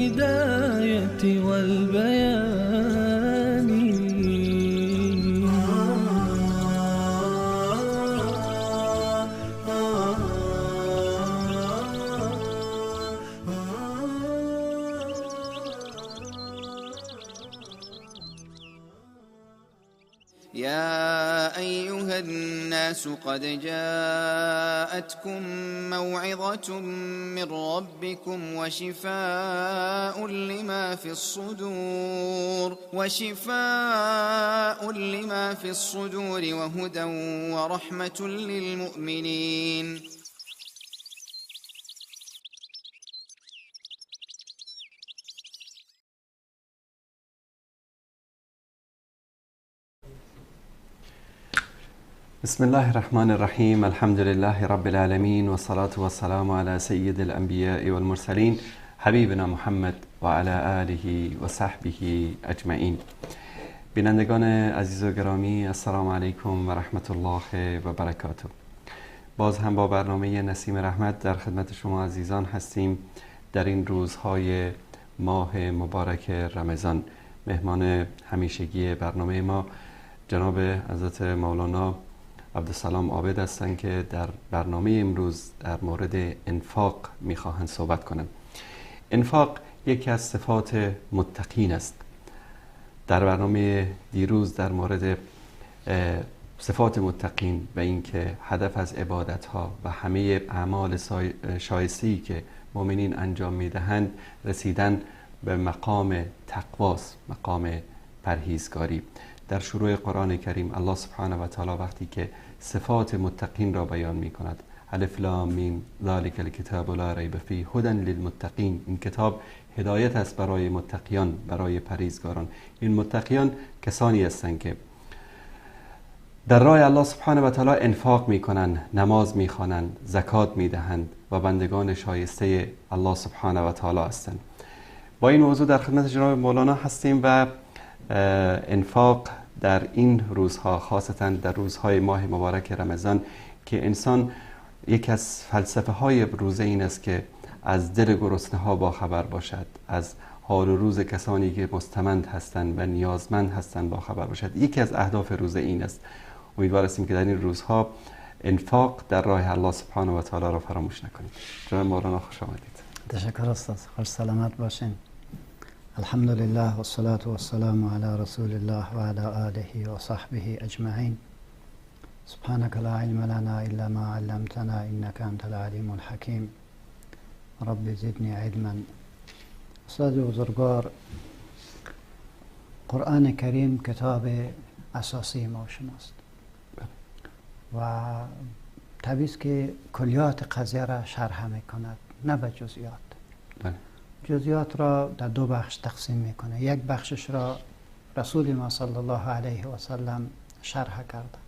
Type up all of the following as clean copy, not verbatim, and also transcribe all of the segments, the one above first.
الهداية والبيان. يا أيها الناس قد جاءتكم موعظة من ربكم وشفاء لما في الصدور وهدى ورحمة للمؤمنين. بسم الله الرحمن الرحیم. الحمد لله رب العالمین و الصلاة والسلام علی سید الانبیاء والمرسلین حبیبنا محمد و علی آله و صحبه اجمعین. بینندگان عزیز و گرامی، السلام علیکم و رحمت الله و برکاته. باز هم با برنامه نسیم رحمت در خدمت شما عزیزان هستیم. در این روزهای ماه مبارک رمضان مهمان همیشگی برنامه ما جناب حضرت مولانا عبدالسلام عابد هستند که در برنامه امروز در مورد انفاق میخواهند صحبت کنند. انفاق یکی از صفات متقین است. در برنامه دیروز در مورد صفات متقین و اینکه هدف از عبادت‌ها و همه اعمال شایسته‌ای که مؤمنین انجام میدهند رسیدن به مقام تقواست، مقام پرهیزگاری. در شروع قرآن کریم الله سبحانه و تعالی وقتی که صفات متقین را بیان می کند، الف لام میم ذلک الکتاب لا ریب فیه هدی للمتقین، این کتاب هدایت است برای متقیان، برای پرهیزگاران. این متقیان کسانی هستند که در راه الله سبحانه و تعالی انفاق می کنند، نماز می خوانند، زکات می دهند و بندگان شایسته الله سبحانه و تعالی هستند. با این موضوع در خدمت جناب مولانا هستیم و انفاق در این روزها، خاصتا در روزهای ماه مبارک رمضان، که انسان یکی از فلسفه های روزه این است که از دل گرسنه ها با خبر باشد، از حال و روز کسانی که مستمند هستند و نیازمند هستند با خبر باشد. یکی از اهداف روزه این است. امیدوار هستیم که در این روزها انفاق در راه الله سبحانه و تعالی را فراموش نکنید. جناب مولانا خوش آمدید. تشکر استاد، خوش سلامت باشین. الحمد لله والصلاة والسلام على رسول الله وعلى آله وصحبه أجمعين. سبحانك لا علم لنا إلا ما علمتنا إنك أنت العليم الحكيم. رب زدني علما. استاد بزرگوار، قرآن کریم کتاب اساسی ما شماست و طبیعی است که کلیات قضیه را شرح میکند، نه به جزئیات. جزئیات را در دو بخش تقسیم میکنه. یک بخشش را رسول ما صلی الله علیه و سلم شرح کرده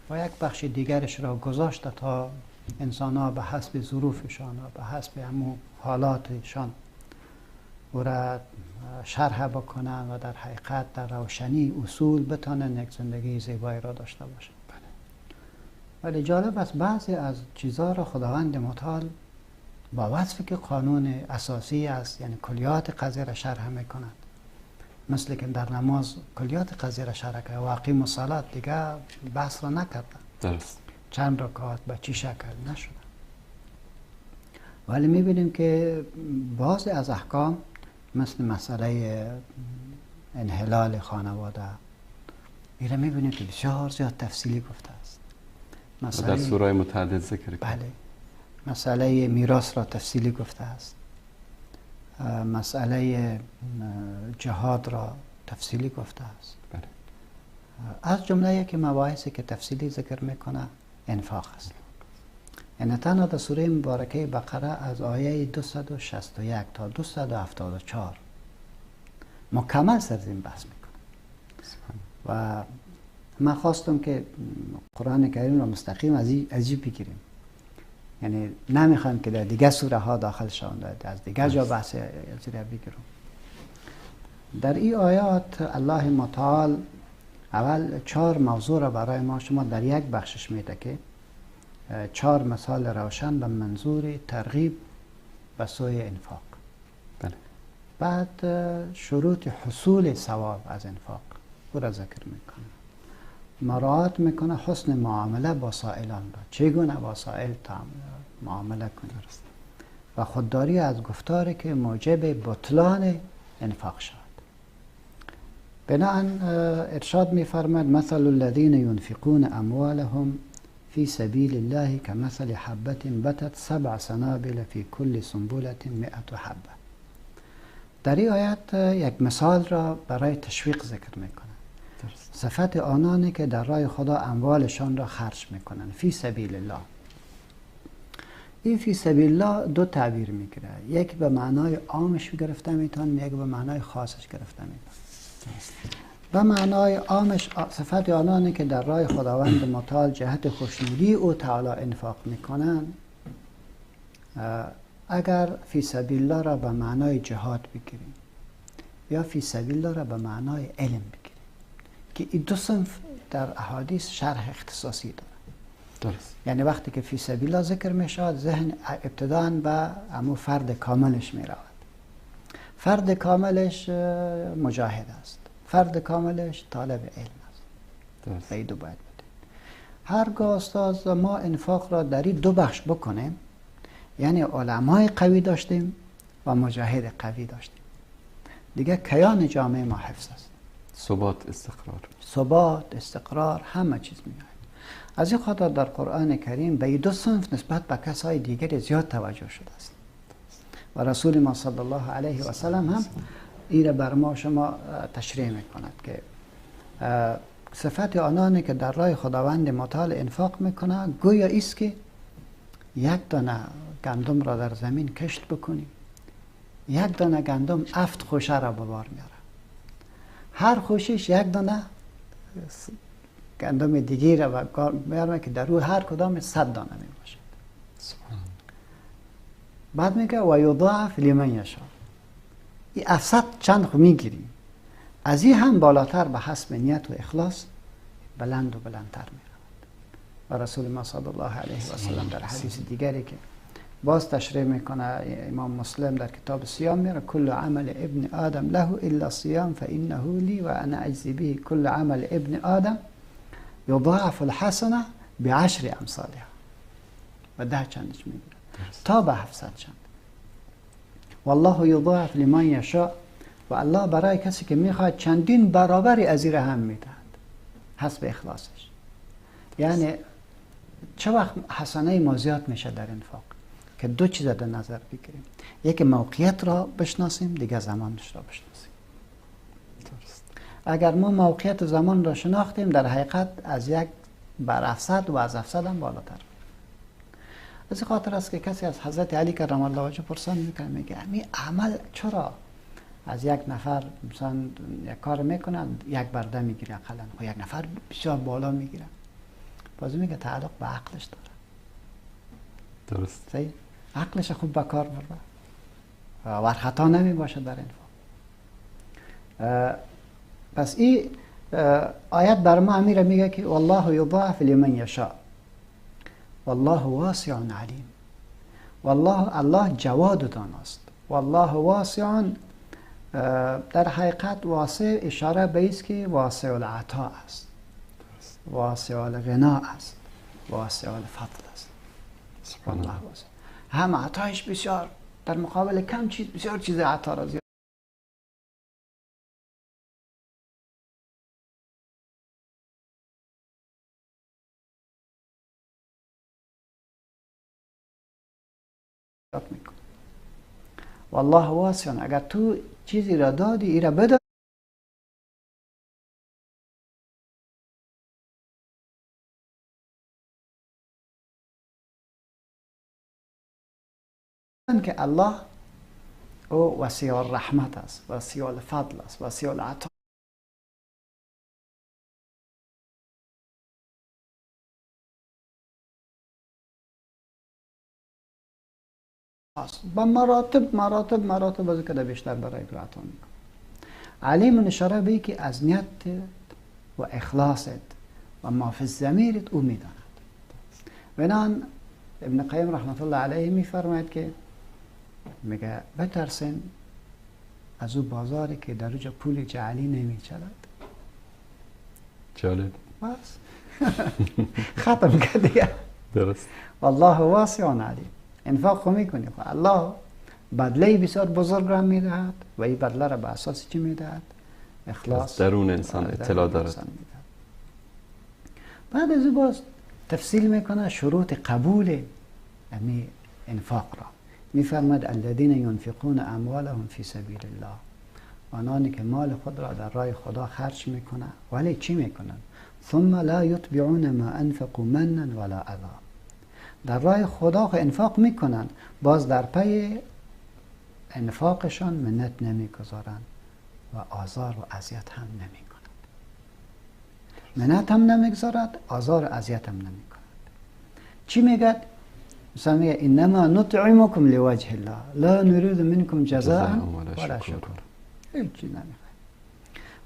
و یک بخش دیگرش را گذاشته تا انسان ها به حسب ظروفشان و به حسب همو حالاتشان او را شرح بکنن و در حقیقت در روشنی اصول بتانن یک زندگی زیبایی را داشته باشند. ولی جالب است بعضی از چیزها را خداوند متعال با وصفی که قانون اساسی است، یعنی کلیات قضیه را شرح میکند، مثل که در نماز کلیات قضیه را شرح کرد و اقیم الصلاه، دیگه بحث را نکردن، درست چند رکعت به چی شکل نشده. ولی میبینیم که بعضی از احکام مثل مسئله انحلال خانواده، ایره میبینیم که بسیار زیاد تفصیلی گفته است. در سوره متعدد ذکر. بله، مسئله میراث را تفصیلی گفته است، مسئله جهاد را تفصیلی گفته است. بله. از جمله یکی مباحثی که تفصیلی ذکر میکنه انفاق است. یعنی تنها در سوره مبارکه بقره از آیه 261 تا 274 مکمل سر این بحث میکنه. و من خواستم که قرآن کریم را مستقیم از این بگیریم، یعنی نمیخوایم که در دیگه سوره ها داخل شوند، از دیگه جا بحث از بگیرم. در این آیات الله متعال اول چهار موضوع را برای ما شما در یک بخشش میده که چهار مثال روشن به منظور ترغیب به سوی انفاق. بله. بعد شروط حصول ثواب از انفاق او را ذکر میکنه. مراعات میکنه حسن معامله با سائلان را، چگونه با سائل معامله کنه و خودداری از گفتاری که موجب بطلان انفاق شود. بناءً ارشاد میفرماید مثل الذين ينفقون اموالهم في سبيل الله كمثل حبة بتت 7 سنابل في كل سنبلة 100 حبة. در این آیت یک مثال را برای تشویق ذکر میکنه. صفت آنانی که در راه خدا اموالشان را خرج میکنن، فی سبیل الله. این فی سبیل الله دو تعبیر میگیره، یک به معنای عامش گرفته میتونیم، یک به معنای خاصش گرفته میتونیم. به معنای عامش صفت آنانی که در راه خداوند متعال جهت خوشنودی او تعالی انفاق میکنن، اگر فی سبیل الله را به معنای جهاد بگیریم یا فی سبیل الله را به معنای علم بگیریم، که این دو صنف در احادیث شرح اختصاصی داره. درست. یعنی وقتی که فی سبیل الله ذکر میشود، ذهن ابتداً به امو فرد کاملش میرود. فرد کاملش مجاهد است، فرد کاملش طالب علم است. درست. این دو باید بده. هرگاه استاد ما انفاق را در این دو بخش بکنیم، یعنی علمای قوی داشتیم و مجاهد قوی داشتیم، دیگه کیان جامعه ما حفظ است. ثبات، استقرار. ثبات، استقرار، همه چیز میاد. از این خاطر در قرآن کریم به این دو صنف نسبت به کسای دیگر زیاد توجه شده است و رسول ما صلی الله علیه و سلم هم این را بر ما شما تشریح میکند که صفت آنانی که در راه خداوند متعال انفاق میکنه گویا ایست که یک دانه گندم را در زمین کشت بکنیم، یک دانه گندم 7 خوشه را به بار میاره، هر خوشش یک دانه گندم دیگه را به بار میاره که در او هر کدام 100 دانه می باشد. بعد میگه و یضاعف لمن یشاء. این 700 چند خو میگیریم، از این هم بالاتر به حسب نیت و اخلاص بلند و بلندتر میرود. و رسول ما صلی الله علیه و سلم در حدیث دیگری که باز تشریح میکنه امام مسلم در کتاب صیام میره، کل عمل ابن آدم له الا صیام فانه لی و انا اجزی به، کل عمل ابن آدم یضاعف الحسنه بعشر امثالها، و 10 چندش میگیره تا به 700 چند. والله یضاعف لمن یشاء، و الله برای کسی که میخواد چندین برابری از این هم میدهد حسب اخلاصش. یعنی چه وقت حسنه ما زیاد میشه در انفاق؟ که دو چیز در نظر بگیریم، یکی موقعیت را بشناسیم، دیگه زمانش را بشناسیم. درست. اگر ما موقعیت زمان را شناختیم، در حقیقت از 1 بر 700 و از 700 هم بالاتر. از این خاطر است که کسی از حضرت علی کرم الله وجهه پرسان میکنه، میگه همین عمل چرا از یک نفر مثلا یک کار میکنه 1 بر 10 میگیره اقلا، خب یک نفر بسیار بالا میگیره؟ باز میگه تعلق به عقلش داره. درست. صحیح؟ عقلش خوب به کار برده و خطا نمی باشه در انفاق. پس این آیت بر ما امیر میگه که والله یضاعف لمن یشاء والله واسع علیم. والله الله جواد داناست. والله واسع، در حقیقت واسع اشاره به است که واسع العطا است، واسع الغنا است، واسع الفضل است. سبحان الله. واسع. هم عطایش بسیار در مقابل کم چیز بسیار چیز عطا را زیاد میکنه. والله واسع، اگر تو چیزی را دادی ای را بدان که الله او وسیع الرحمت است، وسیع الفضل است، وسیع العطا است. با مراتب مراتب مراتب از که بیشتر برای تو عطا میکنه. علیم اشاره به که از نیت و اخلاصت و ما فی الضمیرت او میداند. بنان ابن قیم رحمت الله علیه میفرماید که میگه بترسین از او بازاری که در اونجا پول جعلی نمیچلد. جالب. بس ختم کرد دیگه. درست. والله واسع علیم. انفاق خو میکنی، خب الله بدله بسیار بزرگ را میدهد و این بدله را به اساس چی میدهد؟ اخلاص. درون انسان اطلاع دارد. بعد از او باز تفصیل میکنه شروط قبول امی انفاق را. میفرماد الذین ينفقون اموالهم فی سبیل الله، آنانی که مال خود را در راه خدا خرج میکنن، ولی چی میکنن؟ ثم لا یتبعون ما انفقوا منا ولا اذى. در راه خدا انفاق میکنن، باز در پی انفاقشان منت نمیگذارند و آزار و اذیت هم نمیکنند. منت هم نمیگذارد، آزار و اذیت هم نمیکند. چی میگد؟ مثلا میگه انما نطعمکم لوجه الله لا نريد منکم جزاء ولا شکور. هیچ چیز نمیخوایم.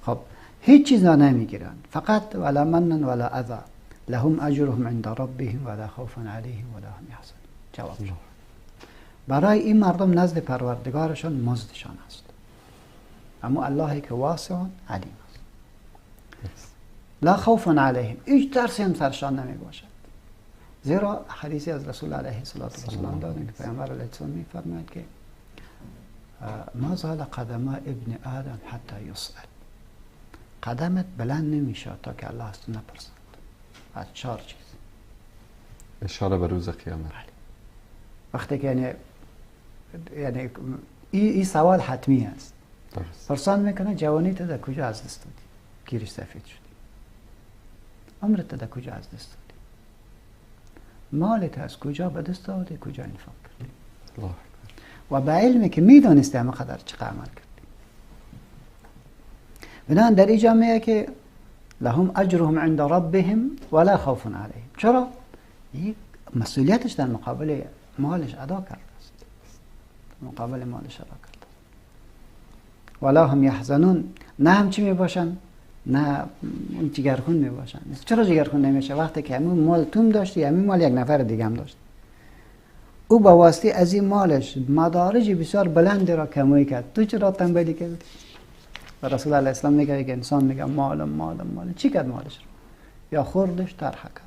خب هیچ چیز نمیگیرند، فقط ولا منن ولا اذى لهم اجرهم عند ربهم ولا خوف علیهم ولا هم یحزنون. جواب شد. برای این مردم نزد پروردگارشان مزدشان است، اما الله که واسع علیم است. لا خوف علیهم، هیچ ترسی هم سرشان نمی باشد. زیرا حدیثی از رسول علیه الصلاة والسلام داریم که پیامبر علیه السلام میفرماید که ما زال قدم ابن آدم حتی یسأل. قدمت بلند نمیشه تا که الله از تو نپرسد از چهار چیز. اشاره به روز قیامت. بله. وقتی که یعنی این سوال حتمی است. پرسان میکنه جوانی تو در کجا از دست دادی؟ گیرش سفید شدی. عمرت در کجا از دست دادی؟ مالت از کجا به دست آوردی؟ کجا انفاق کردی؟ الله. و به علمی که میدانستی همه قدر چقدر عمل کردی. بنابراین در اینجا میگه که لهم اجرهم عند ربهم ولا خوف علیهم. چرا؟ این مسئولیتش در مقابل مالش ادا کرده است. مقابل مالش ادا کرده. ولا هم یحزنون، نه هم چی میباشن؟ نه جگرخون میباشن. چرا جگرخون نمیشه؟ وقتی که همون مال توم داشتی، همین مال یک نفر دیگه هم داشت، او با واسطه از این مالش مدارج بسیار بلند را کمویی کرد، تو چرا تنبلی کردی؟ و رسول الله اسلام میگه که انسان میگه مالم مالم مالم، چی کرد مالش رو؟ یا خوردش طرح کرد،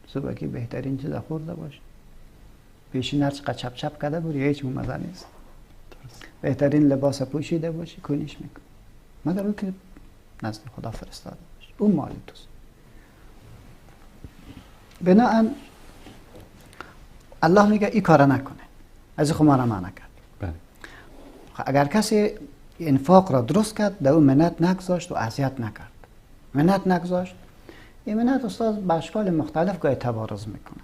صبح که بهترین چیز خورده باش، پیشین هر چقدر چپ چپ کرده بود هیچ مزه نیست، بهترین لباس پوشیده باشی کنیش میکن، مگر او که نزد خدا فرستاده باشه، اون مال توست. بناهن الله میگه این کار نکنه، از خود ما را منع کرد. بله. اگر کسی انفاق را درست کرد، در او منت نگذاشت و اذیت نکرد، منت نگذاشت، این منت استاد به اشکال مختلف گاهی تبارز میکنه.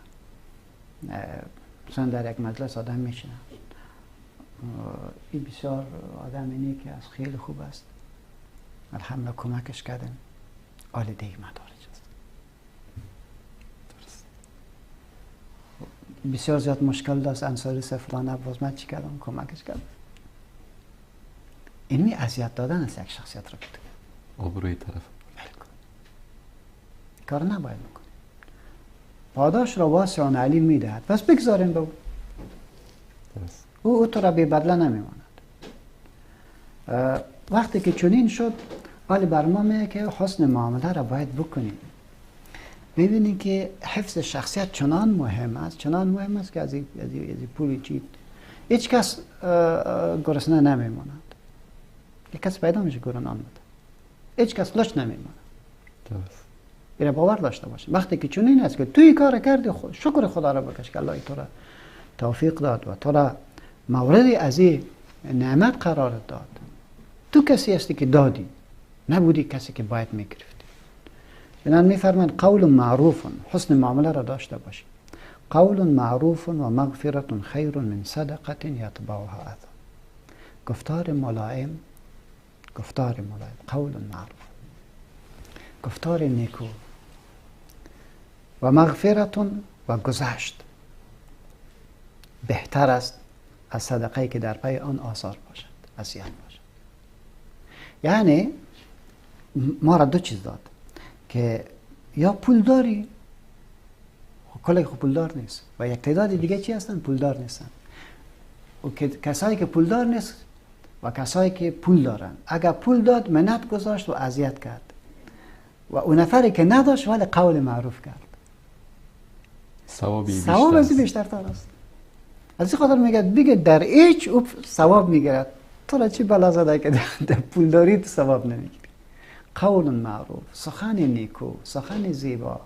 مثلا در یک مجلس آدم میشینه، این بسیار آدم اینه که از خیلی خوب است، الحمدلله کمکش کردن، آلودگی مدارج است. درست. بسیار زیاد مشکل داشت، انصاری سفران عباس، من چی کردم؟ کمکش کردم. این می اذیت دادن است یک شخصیت را که آبروی طرف. بالکل. کار نباید بکنی. پاداش را واسع علی میدهد، پس بگذاریم به او. درست. او تو را بی بدله نمیماند. وقتی که چنین شد، ولی بر ما میگه که حسن معامله را باید بکنیم. ببینید که حفظ شخصیت چنان مهم است، چنان مهم است که از این پول چی هیچ کس گرسنه نمیماند. یک کس پیدا میشه گرنان بده، هیچ کس لچ نمیماند. درست. این باور داشته باشیم. وقتی که چنین است که توی کار کردی، شکر خدا را بکش که الله تو را توفیق داد و تو را مورد از این نعمت قرار داد. تو کسی هستی که دادی، نبودی کسی که باید میگرفتی. بنابراین میفرمایند قول معروف، حسن معامله را داشته باشید. قول معروف و مغفرة خیر من صدقة یتبعها اذی. گفتار ملائم، گفتار ملائم، قول معروف، گفتار نیکو، و مغفرة و گذشت بهتر است از صدقه که در پی آن آثار باشد، اذیت باشد. یعنی ما را دو چیز داد که یا پول داری، کلی خب پولدار نیست، و یک تعداد دیگه چی هستن؟ پولدار نیستن. و کسایی که پولدار نیست و کسایی که پول دارن. اگر پول داد منت گذاشت و اذیت کرد، و اون نفری که نداشت ولی قول معروف کرد، ثواب از بیشتر تر است. از این خاطر میگه بگه در هیچ او ثواب میگیرد، تو را چی بلا زده که در پول داری تو ثواب نمیگیری. قول معروف، سخن نیکو، سخن زیبا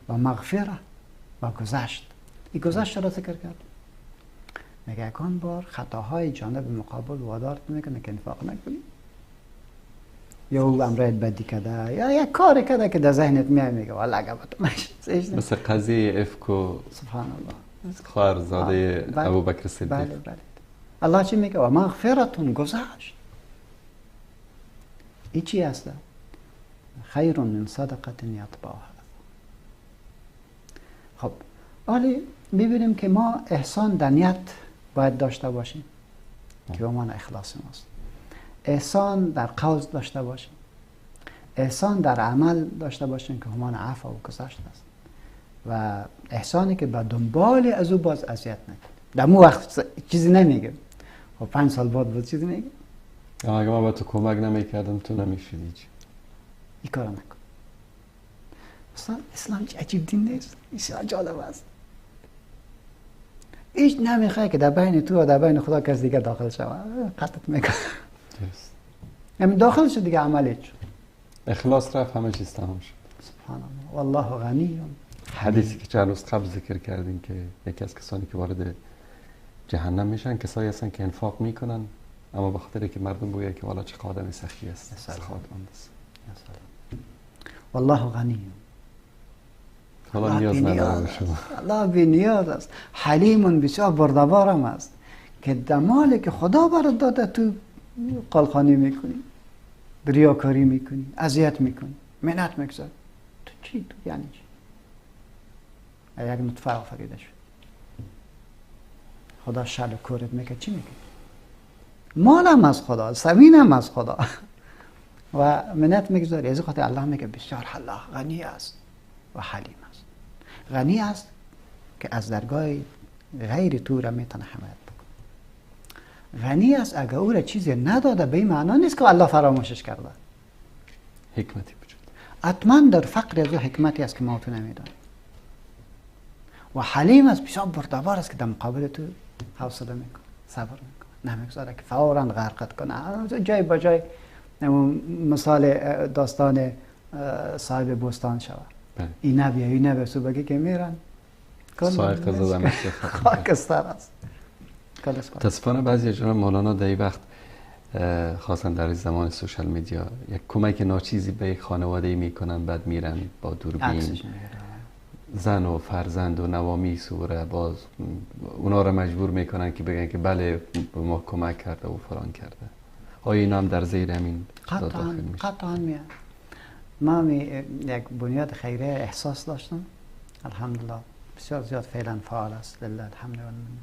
و مغفره و گذشت. این گذشت را ذکر کرد. میگه یکان بار خطاهای جانب مقابل وادارت میکنه که انفاق نکنی، یا او امرایت بدی کرده یا یک کار کرده که در ذهنت میاد، میگه والا اگه مثل قضیه افک و سبحان الله خواهرزاده ابوبکر صدیق. بله بله. الله چی میگه؟ و مغفرتون، گذشت. ای چی هست؟ خیر من صدقه یتبعها. خب حالا میبینیم که ما احسان در نیت باید داشته باشیم که به عنوان اخلاص ماست. احسان در قول داشته باشیم، احسان در عمل داشته باشیم که همان عفو و گذشت است، و احسانی که به دنبال از او باز اذیت نکنیم. در مو وقت چیزی نمیگه، خب 5 سال بعد بود چیزی میگه. اگه من با تو کمک نمیکردم تو نمیشدی هیچ. این کارو نکن. اصلا اسلام عجیب دین نیست، بسیار جالب است. هیچ نمیخوای که در بین تو و در بین خدا کس دیگه داخل شود، قطعت میکنه. همین داخل شد دیگه، عملیت شد، اخلاص رفت، همه چیز تمام شد. سبحان الله. والله غنی. حدیثی که چند روز قبل ذکر کردیم که یکی از کسانی که وارد جهنم میشن کسایی هستن که انفاق میکنن، اما به خاطر که مردم بگه که والا چه آدم سخی است، سخاوتمند است. والله غنی. الله نیاز نداره شما. الله بی نیاز است. حلیم، بسیار بردبارم است که دمالی که خدا برات داده تو قالخانی میکنی، ریاکاری میکنی، اذیت میکنی، منت میگذاری. تو چی؟ تو یعنی چی؟ یک نطفه آفریده شد، خدا شل و کورت میگه، چی میگه؟ مالم از خدا، زمینم از خدا، و منت میگذاری. از خاطر الله میگه بسیار الله غنی است و حلیم است. غنی است که از درگاه غیر تو را میتونه حمایت بکنه. غنی است اگر او را چیزی نداده به این معنا نیست که الله فراموشش کرده. حکمتی وجود حتما در فقر از او حکمتی است که ما تو نمیدانیم. و حلیم است، بسیار بردبار است که در مقابل تو حوصله میکنه، صبر میکنه، نمیگذاره که فوراً غرقت کنه. جای با جای مثال داستان صاحب بستان شود. این نبیه این نبیه سو بگی که میرن سایق زده میشه، خاکستر است. متاسفانه بعضی جناب مولانا در این وقت خاصا در زمان سوشال میدیا یک کمک ناچیزی به یک خانواده میکنن، بعد میرن با دوربین زن و فرزند و نوامیس و باز اونا را مجبور میکنن که بگن که بله به ما کمک کرده و فلان کرده. آیا اینا هم در زیر همین داخل میشه؟ قطعا میاد. ما یک بنیاد خیریه احساس داشتم، الحمدلله بسیار زیاد فعلا فعال است، لله الحمد والمنه.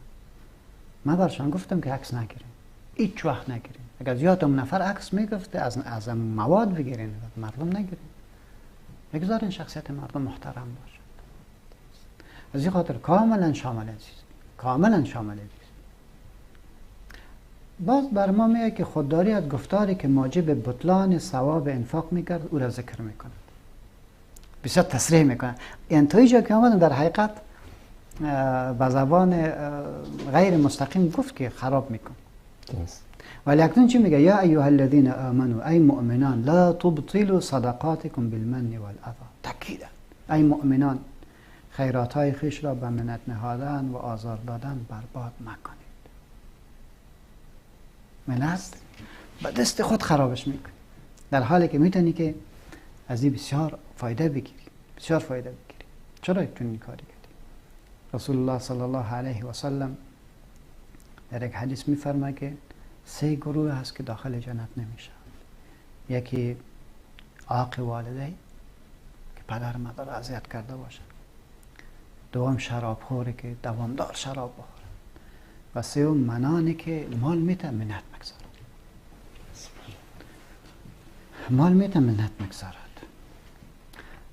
من برشان گفتم که عکس نگیرین، هیچ وقت نگیرین. اگر زیاد اون نفر عکس میگفته از مواد بگیرین، مردم نگیرین، بگذارین شخصیت مردم محترم باشه. از این خاطر کاملا شامل عزیز، کاملا شامل عزیز. باز بر ما میگه که خودداری از گفتاری که موجب بطلان ثواب انفاق میکرد او را ذکر میکند، بسیار تصریح میکند. یعنی تا اینجا که آمدم در حقیقت به زبان غیر مستقیم گفت که خراب میکن. ولی اکنون چی میگه؟ یا ایها الذین آمنوا، ای مؤمنان، لا تبطلوا صدقاتکم بالمن والأذى. تاکید، ای مؤمنان خیرات های خویش را به منت نهادن و آزار دادن برباد مکنید. منت به دست خود خرابش میکنی، در حالی که میتونی که از این بسیار فایده بگیری، بسیار فایده بگیری. چرا چنین کاری کردی؟ رسول الله صلی الله علیه و سلم در یک حدیث میفرماید که 3 گروه هست که داخل جنت نمیشن. یکی عاق والدین که پدر مادر اذیت کرده باشه، دوم شرابخوری که دوامدار شراب بخوره، و سوم منانی که مال میته منت مگذارد، مال میته منت مگذارد.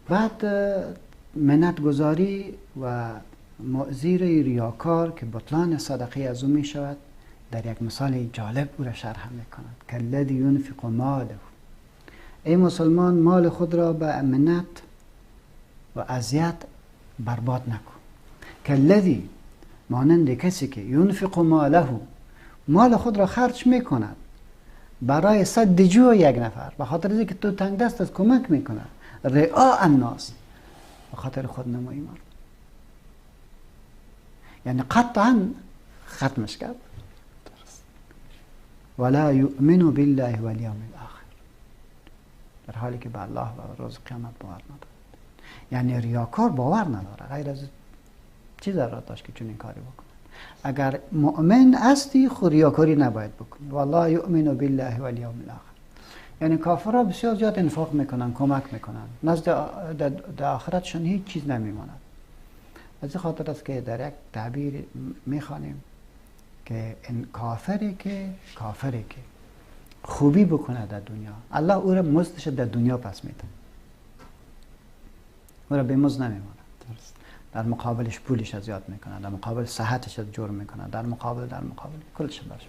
بعد منت گذاری و معذیر ریاکار که بطلان صدقه از او می شود، در یک مثال جالب او را شرح میکند. کالذی ینفق ماله، ای مسلمان مال خود را به منت و اذیت برباد نکن. کالذی مانند کسی که ینفق ماله، مال خود را خرج میکند برای صد جو یک نفر، به خاطر اینکه تو تنگ دست از کمک میکند، رعا الناس، به خاطر خود نمایی مردم، یعنی قطعا ختمش کرد. ولا یؤمن بالله والیوم الاخر، در حالی که به الله و روز قیامت باور ندارد. یعنی ریاکار باور نداره، غیر از چی ضرورت داشت که چنین کاری بکنه؟ اگر مؤمن هستی خو ریاکاری نباید بکنی. والله یؤمن بالله والیوم الاخر، یعنی کافرها بسیار زیاد انفاق میکنن، کمک میکنن، نزد در آخرتشون هیچ چیز نمیماند. از این خاطر است که در یک تعبیر میخوانیم که این کافری که خوبی بکنه در دنیا، الله او را مزدش در دنیا پس میده، او را به مزد نمیماند. در مقابلش پولش از زیاد میکنه، در مقابل صحتش از جور میکنه، در مقابل کلش برش میده.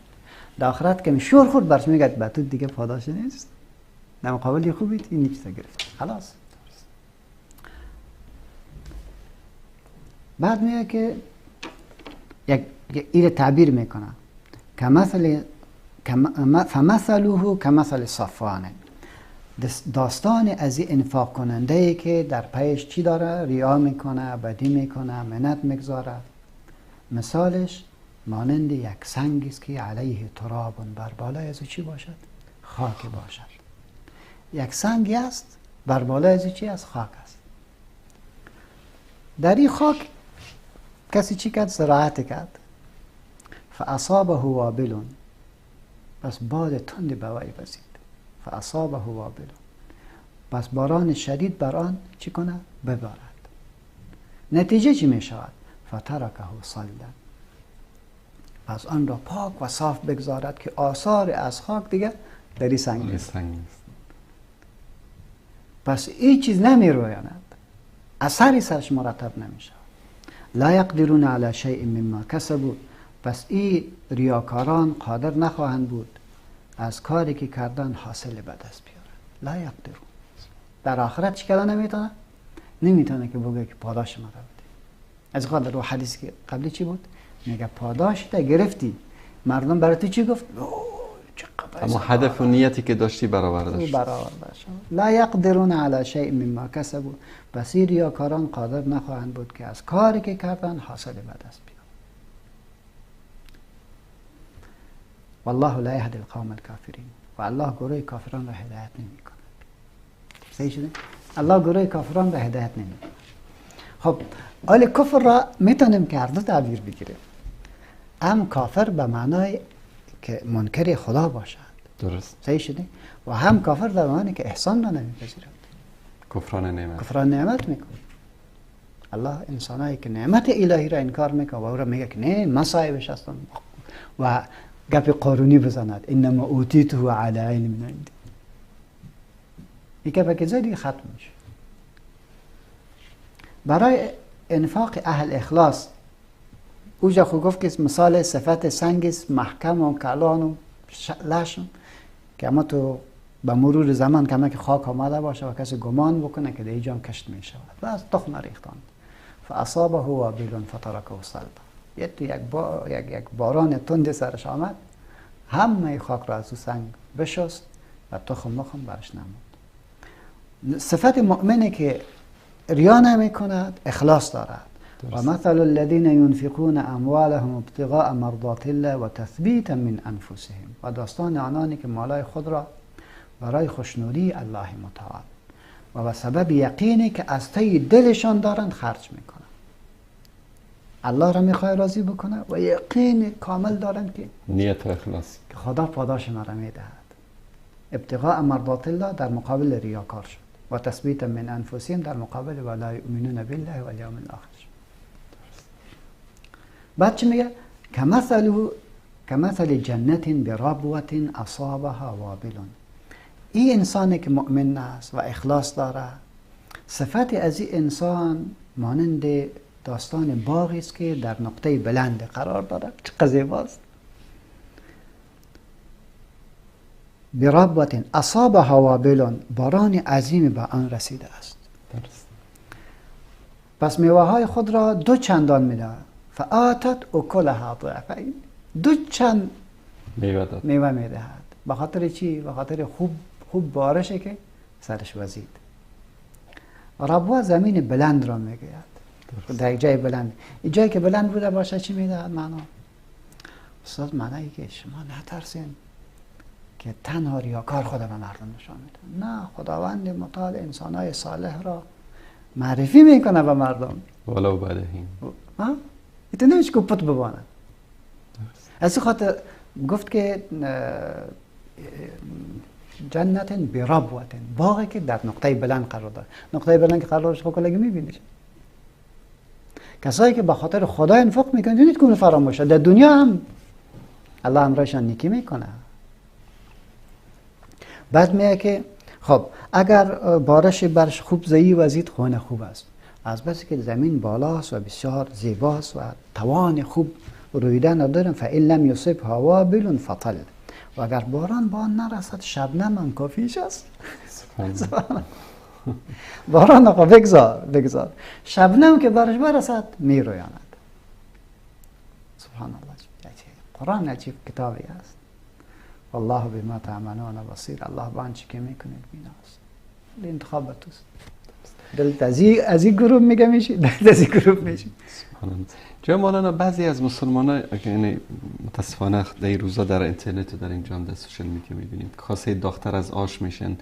در آخرت که شور خورد برش میگه به تو دیگه پاداش نیست، در مقابل خوبی این چیزا گرفت، خلاص. بعد میگه که یک ایره تعبیر میکنه کمثل فمثله کمثل صفوان، داستان از این انفاق کننده ای که در پیش چی داره؟ ریا میکنه، بدی میکنه، منت میگذاره. مثالش مانند یک سنگی است که علیه تراب، بر بالای از چی باشد؟ خاک باشد. یک سنگی است بر بالای از چی است؟ خاک است. در این خاک کسی چی کرد؟ زراعت کرد. فاصابه وابل، پس باد تند به وی وزید. فاصابه وابل، پس باران شدید بر آن چی کنه؟ ببارد. نتیجه چی می شود؟ فترکه صلدا، پس آن را پاک و صاف بگذارد که آثار از خاک دیگه در این سنگ نیست. پس این چیز نمی رویاند، اثری سرش مرتب نمی شود. لا یقدرون علی شیء مما کسبوا، پس این ریاکاران قادر نخواهند بود از کاری که کردن حاصل به دست بیارن. لا یقدرون، در آخرت چی کردن نمیتونه؟ نمیتونه که بگه که پاداش ما را بده. از خاطر رو حدیث که قبلی چی بود؟ میگه پاداش تا گرفتی، مردم برای تو چی گفت؟ اما هدف و نیتی که داشتی برآورده شد. برآورده شد. لا یقدرون علی شیء مما کسبوا، پس این ریاکاران قادر نخواهند بود که از کاری که کردن حاصل به دست بیارن. والله لا یهدی القوم الکافرین، و الله گروه کافران را هدایت نمی‌کند. صحیح شده؟ الله گروه کافران را هدایت نمی‌کند. خب آل کفر را میتونیم که هر دو تعبیر بگیریم. هم کافر به معنای که منکر خدا باشد، درست، صحیح شده، و هم کافر در معنی که احسان را نمیپذیرد، کفران نعمت، کفران نعمت میکنه. الله انسانایی که نعمت الهی را انکار میکنه و او را میگه که نه من صاحبش هستم و گپ قارونی بزند، انما اوتیته علی علم عندی، این گپ که زدی ختم میشه. برای انفاق اهل اخلاص اوجا خو گفت که مثال صفت سنگ است محکم و کلان و لشم که اما تو به مرور زمان که خاک آمده باشه و کسی گمان بکنه که در اینجا کشت می شود و از تخم ریختند. فاصابه وابل فترکه صلدا، یک باران تند سرش آمد، همه خاک را از او سنگ بشست و تخم مخم برش نموند. صفت مؤمنه که ریا نمی کند، اخلاص دارد. و مثل الذين ينفقون اموالهم ابتغاء مرضات الله و تثبیتا من انفسهم، و داستان آنانی که مالای خود را برای خوشنودی الله متعال و به سبب یقینی که از ته دلشان دارند خرج میکنند. الله را میخواد راضی بکنه و یقین کامل دارند که نیت و اخلاص که خدا پاداش ما را میدهد. ابتغاء مرضات الله در مقابل ریاکار شد و تثبیتا من انفسهم در مقابل ولا یؤمنون بالله والیوم الاخر شد. بعد چی میگه؟ کمثل جنت بربوة اصابها وابل. این انسانی که مؤمن است و اخلاص داره، صفت از این انسان مانند داستان باغی است که در نقطه بلند قرار داره. چه زیباست! بربوة اصابها وابل، باران عظیم به آن رسیده است. درست. پس میوه های خود را دو چندان میدهد. فآتت اکلها ضعفین، دو چند میوه میدهد. به خاطر چی؟ به خاطر خوب بارشه که سرش وزید. ربوه زمین بلند را میگوید. در جای بلند، جایی که بلند بوده باشه چی میدهد معنا؟ استاد معنی که شما نترسین که تنها ریاکار خدا به مردم نشان میده. نه، خداوند متعال انسانهای صالح را معرفی میکنه به مردم. ولو بعدهین. ها؟ ایت نمیشه که پت ببانه. از این خاطر گفت که جنت بربوة، باغی که در نقطه بلند قرار داره. نقطه بلند که قرار داره خب کلگی میبینیش. کسایی که به خاطر خدا انفاق میکنن دونید که اون فراموشه. در دنیا هم الله امرشان نیکی میکنه. بعد میگه که خب اگر بارش برش خوب زیی وزید خونه خوب است. از بس که زمین بالاست و بسیار زیباست و توان خوب رویدن ندارن، فان لم یصبها وابل فطل، و اگر باران با آن نرسد شبنم هم کافیش است. باران آقا بگذار، شبنم که برش برسد میرویاند. سبحان الله، قرآن عجیب کتابی است. والله بما تعملون بصیر، الله با آنچه که میکنید بیناست. انتخاب توست. دلت از این گروه میگه میشی، دلت از این گروه میشی. سبحان الله. جناب مولانا، بعضی از مسلمان‌ها یعنی متاسفانه در این روزا در اینترنت و در اینجا هم در social media میبینیم کاسه داغ‌تر از آش میشن.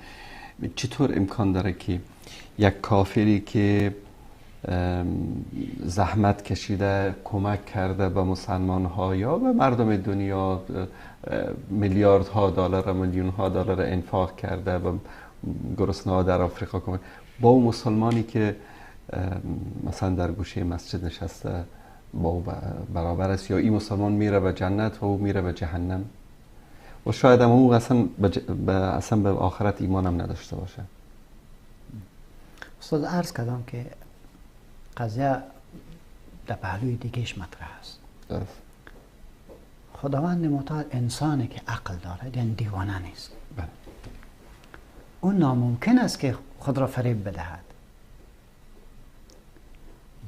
چطور امکان داره که یک کافری که زحمت کشیده، کمک کرده به مسلمان ها یا به مردم دنیا، میلیاردها دلار، میلیون ها دلار انفاق کرده و گرسنه ها در آفریقا کمک، با اون مسلمانی که مثلا در گوشه مسجد نشسته با او برابر است، یا این مسلمان میره به جنت و او میره به جهنم، و شاید هم او اصلا به آخرت ایمان هم نداشته باشه. استاد عرض کردم که قضیه در پهلوی دیگهش مطرح است. درست. خداوند متعال انسانی که عقل دارد، یعنی دیوانه نیست. بله. اون ناممکن است که خود را فریب بدهد.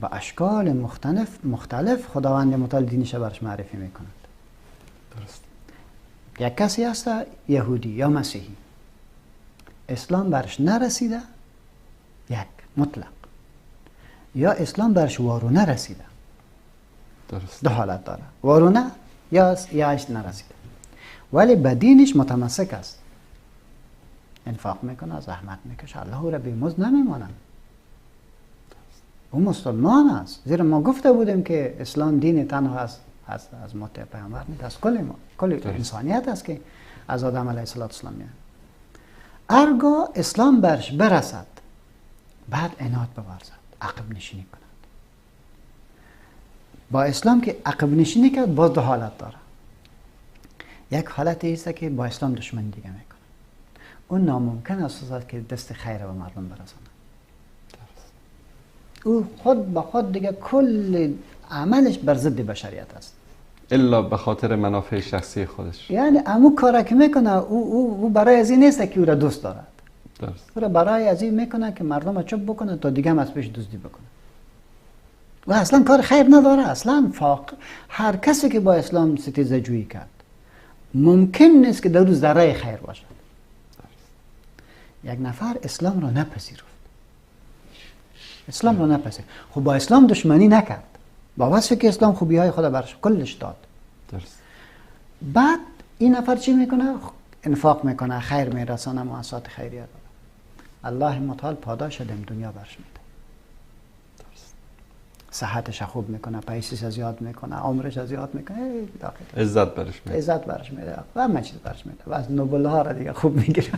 با اشکال مختلف خداوند متعال دینش برش معرفی میکند. درست. یک کسی هست یهودی یا مسیحی، اسلام برش نرسیده، یک مطلق، یا اسلام برش وارونه رسیده. درست. دو حالت داره، وارونه یا نرسیده، ولی به دینش متمسک است، انفاق میکنه، زحمت میکشه، الله او را بی مزد نمیماند. او مسلمان است. زیرا ما گفته بودیم که اسلام دین تنها است از مت پیامبر نیست، از کل ما، کل انسانیت است که از آدم علیه السلام میاد. ارگاه اسلام برش برسد، بعد عناد بورزد، عقب نشینی کند. با اسلام که عقب نشینی کرد، باز دو حالت داره. یک حالت ایست که با اسلام دشمن دیگه میکنه. اون ناممکن است که دست خیر به مردم برساند. او خود با خود دیگه کل عملش بر ضد بشریت است، الا به خاطر منافع شخصی خودش. یعنی امو کاری که میکنه او برای از این نیست که او را دوست دارد. درست. او را برای از این میکنه که مردم را چپ بکنه تا دیگه هم از پیش دزدی بکنه. و اصلا کار خیر نداره. اصلا فاق هر کسی که با اسلام ستیزه جویی کرد ممکن نیست که در او ذره خیر باشد. یک نفر اسلام را نپذیرفت، اسلام را نپذیرفت، خب با اسلام دشمنی نکرد، با وصفی که اسلام خوبی های خدا برش کلش داد. درست. بعد این نفر چی میکنه؟ انفاق میکنه، خیر میرسانه، مؤسسات خیریه داره. الله متعال پاداش دم دنیا برش میده. درست. صحتش خوب میکنه، پیسش زیاد میکنه، عمرش زیاد میکنه، عزت برش میده، عزت برش میده و همه چیز برش میده و از نوبل ها را دیگه خوب میگیره.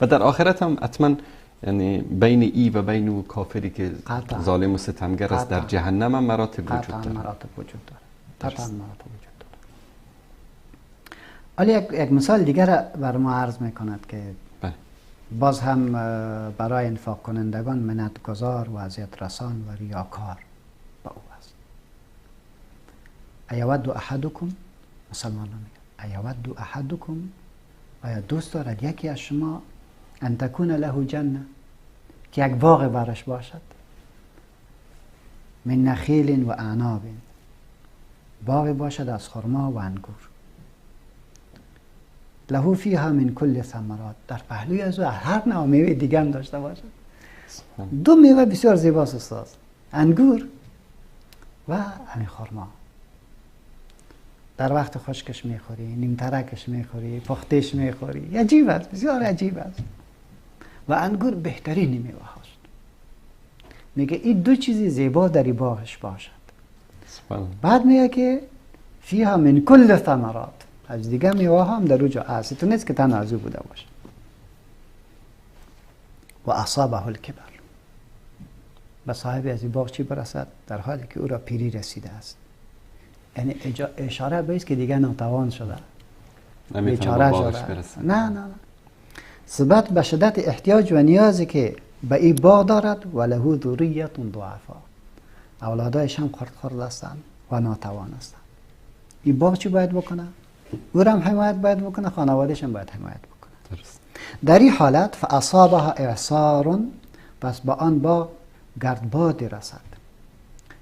و در آخرت هم حتما، یعنی بین ای و بین او کافری که ظالم و ستمگر است، در جهنم هم مراتب وجود داره. مراتب وجود داره. قطعا مراتب وجود داره. حالا یک مثال دیگر بر ما عرض میکند که بله. باز هم برای انفاق کنندگان منتگذار و اذیت رسان و ریاکار با او است. ایود احدکم، مسلمان میگه ایود احدکم، آیا دوست دارد یکی از شما ان تکون له جنه، که یک باغ برش باشد، من نخیل و اعناب، باغ باشد از خرما و انگور، له فیها من کل ثمرات، در پهلوی از او هر نوع میوه دیگه هم داشته باشد. دو میوه بسیار زیباست استاد، انگور و همین خرما. در وقت خشکش میخوری، نیم ترکش میخوری، پختش میخوری، عجیب است، بسیار عجیب است. و انگور بهترین میوه هاست. میگه این دو چیز زیبا در باغش باشد. بعد میگه که فیها من کل ثمرات، از دیگه میوه هم در اوجا هست، تو نیست که تنها از او بوده باشه. و اصابه الکبر، به صاحب از این باغ چی برسد؟ در حالی که او را پیری رسیده است. یعنی اشاره به است که دیگه ناتوان شده، بیچاره شده. نه نه نه، ثبت به شدت احتیاج و نیازی که به این باغ دارد، و له ذریة ضعفا، اولادایش هم خرد خرد هستند و ناتوان هستند. این باغ چی باید بکنه؟ او را هم حمایت باید بکنه، خانوادهش هم باید حمایت بکنه. درست. در این حالت فاصابها اعصار، پس با آن باغ گردبادی رسد،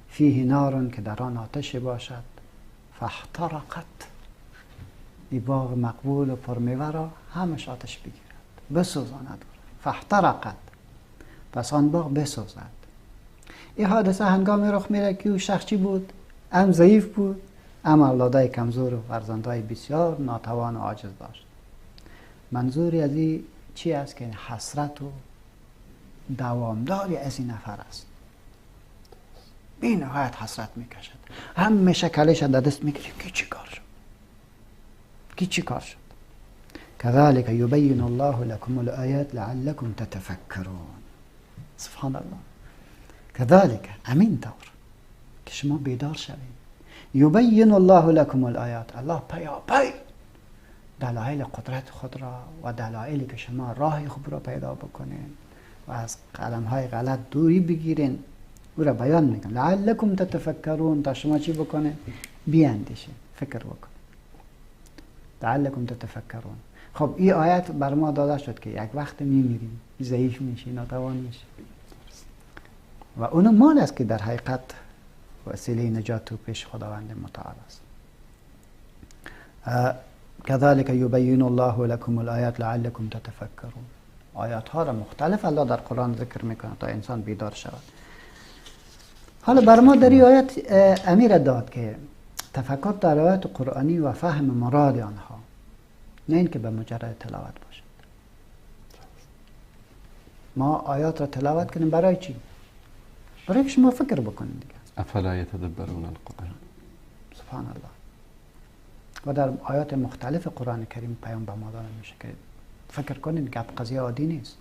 فیه نار، که در آن آتش باشد، فاحترقت، این باغ مقبول و پرمیوه را همش آتش بگیرد، بسوزاند. فاحترقت، پس آن باغ بسوزد. این حادثه هنگامی رخ میده که او شخص چی بود؟ هم ضعیف بود، هم اولادای کمزور و فرزندای بسیار ناتوان و عاجز داشت. منظوری از این چی است؟ که حسرت و دوامداری از این نفر است. بی نهایت حسرت میکشد، همیشه کلش در دست میگیره که چی کار شد، که چی کار شد. كذلك يبين الله لكم الآيات لعلكم تتفكرون. سبحان الله. كذلك امین طور که شما بیدار شوید. یبین الله لكم الآیات، الله پیاپی دلایل قدرت خود را و دلایلی که شما راه خوب را پیدا بکنین و از قدم های غلط دوری بگیرین او را بیان میکنه. لعلکم تتفکرون، تا شما چی بکنین؟ بیاندیشین، فکر بکنین. لعلکم تتفکرون. خب این آیت بر ما داده شد که یک وقت میمیریم، ضعیف میشی، ناتوان میشی، و اون مال است که در حقیقت وسیله نجات تو پیش خداوند متعال است. كذلك يبين الله لكم الآيات لعلكم تتفکرون. آیات ها را مختلف الله در قرآن ذکر میکنه تا انسان بیدار شود. حالا بر ما در این آیت امیر داد که تفکر در آیات قرآنی و فهم مراد آنها، نه اینکه به مجرد تلاوت باشد. ما آیات را تلاوت کنیم برای چی؟ برای که شما فکر بکنید دیگه. افلا یتدبرون القرآن. سبحان الله. و در آیات مختلف قرآن کریم پیام به ما داده میشه که فکر کنید که قضیه عادی نیست.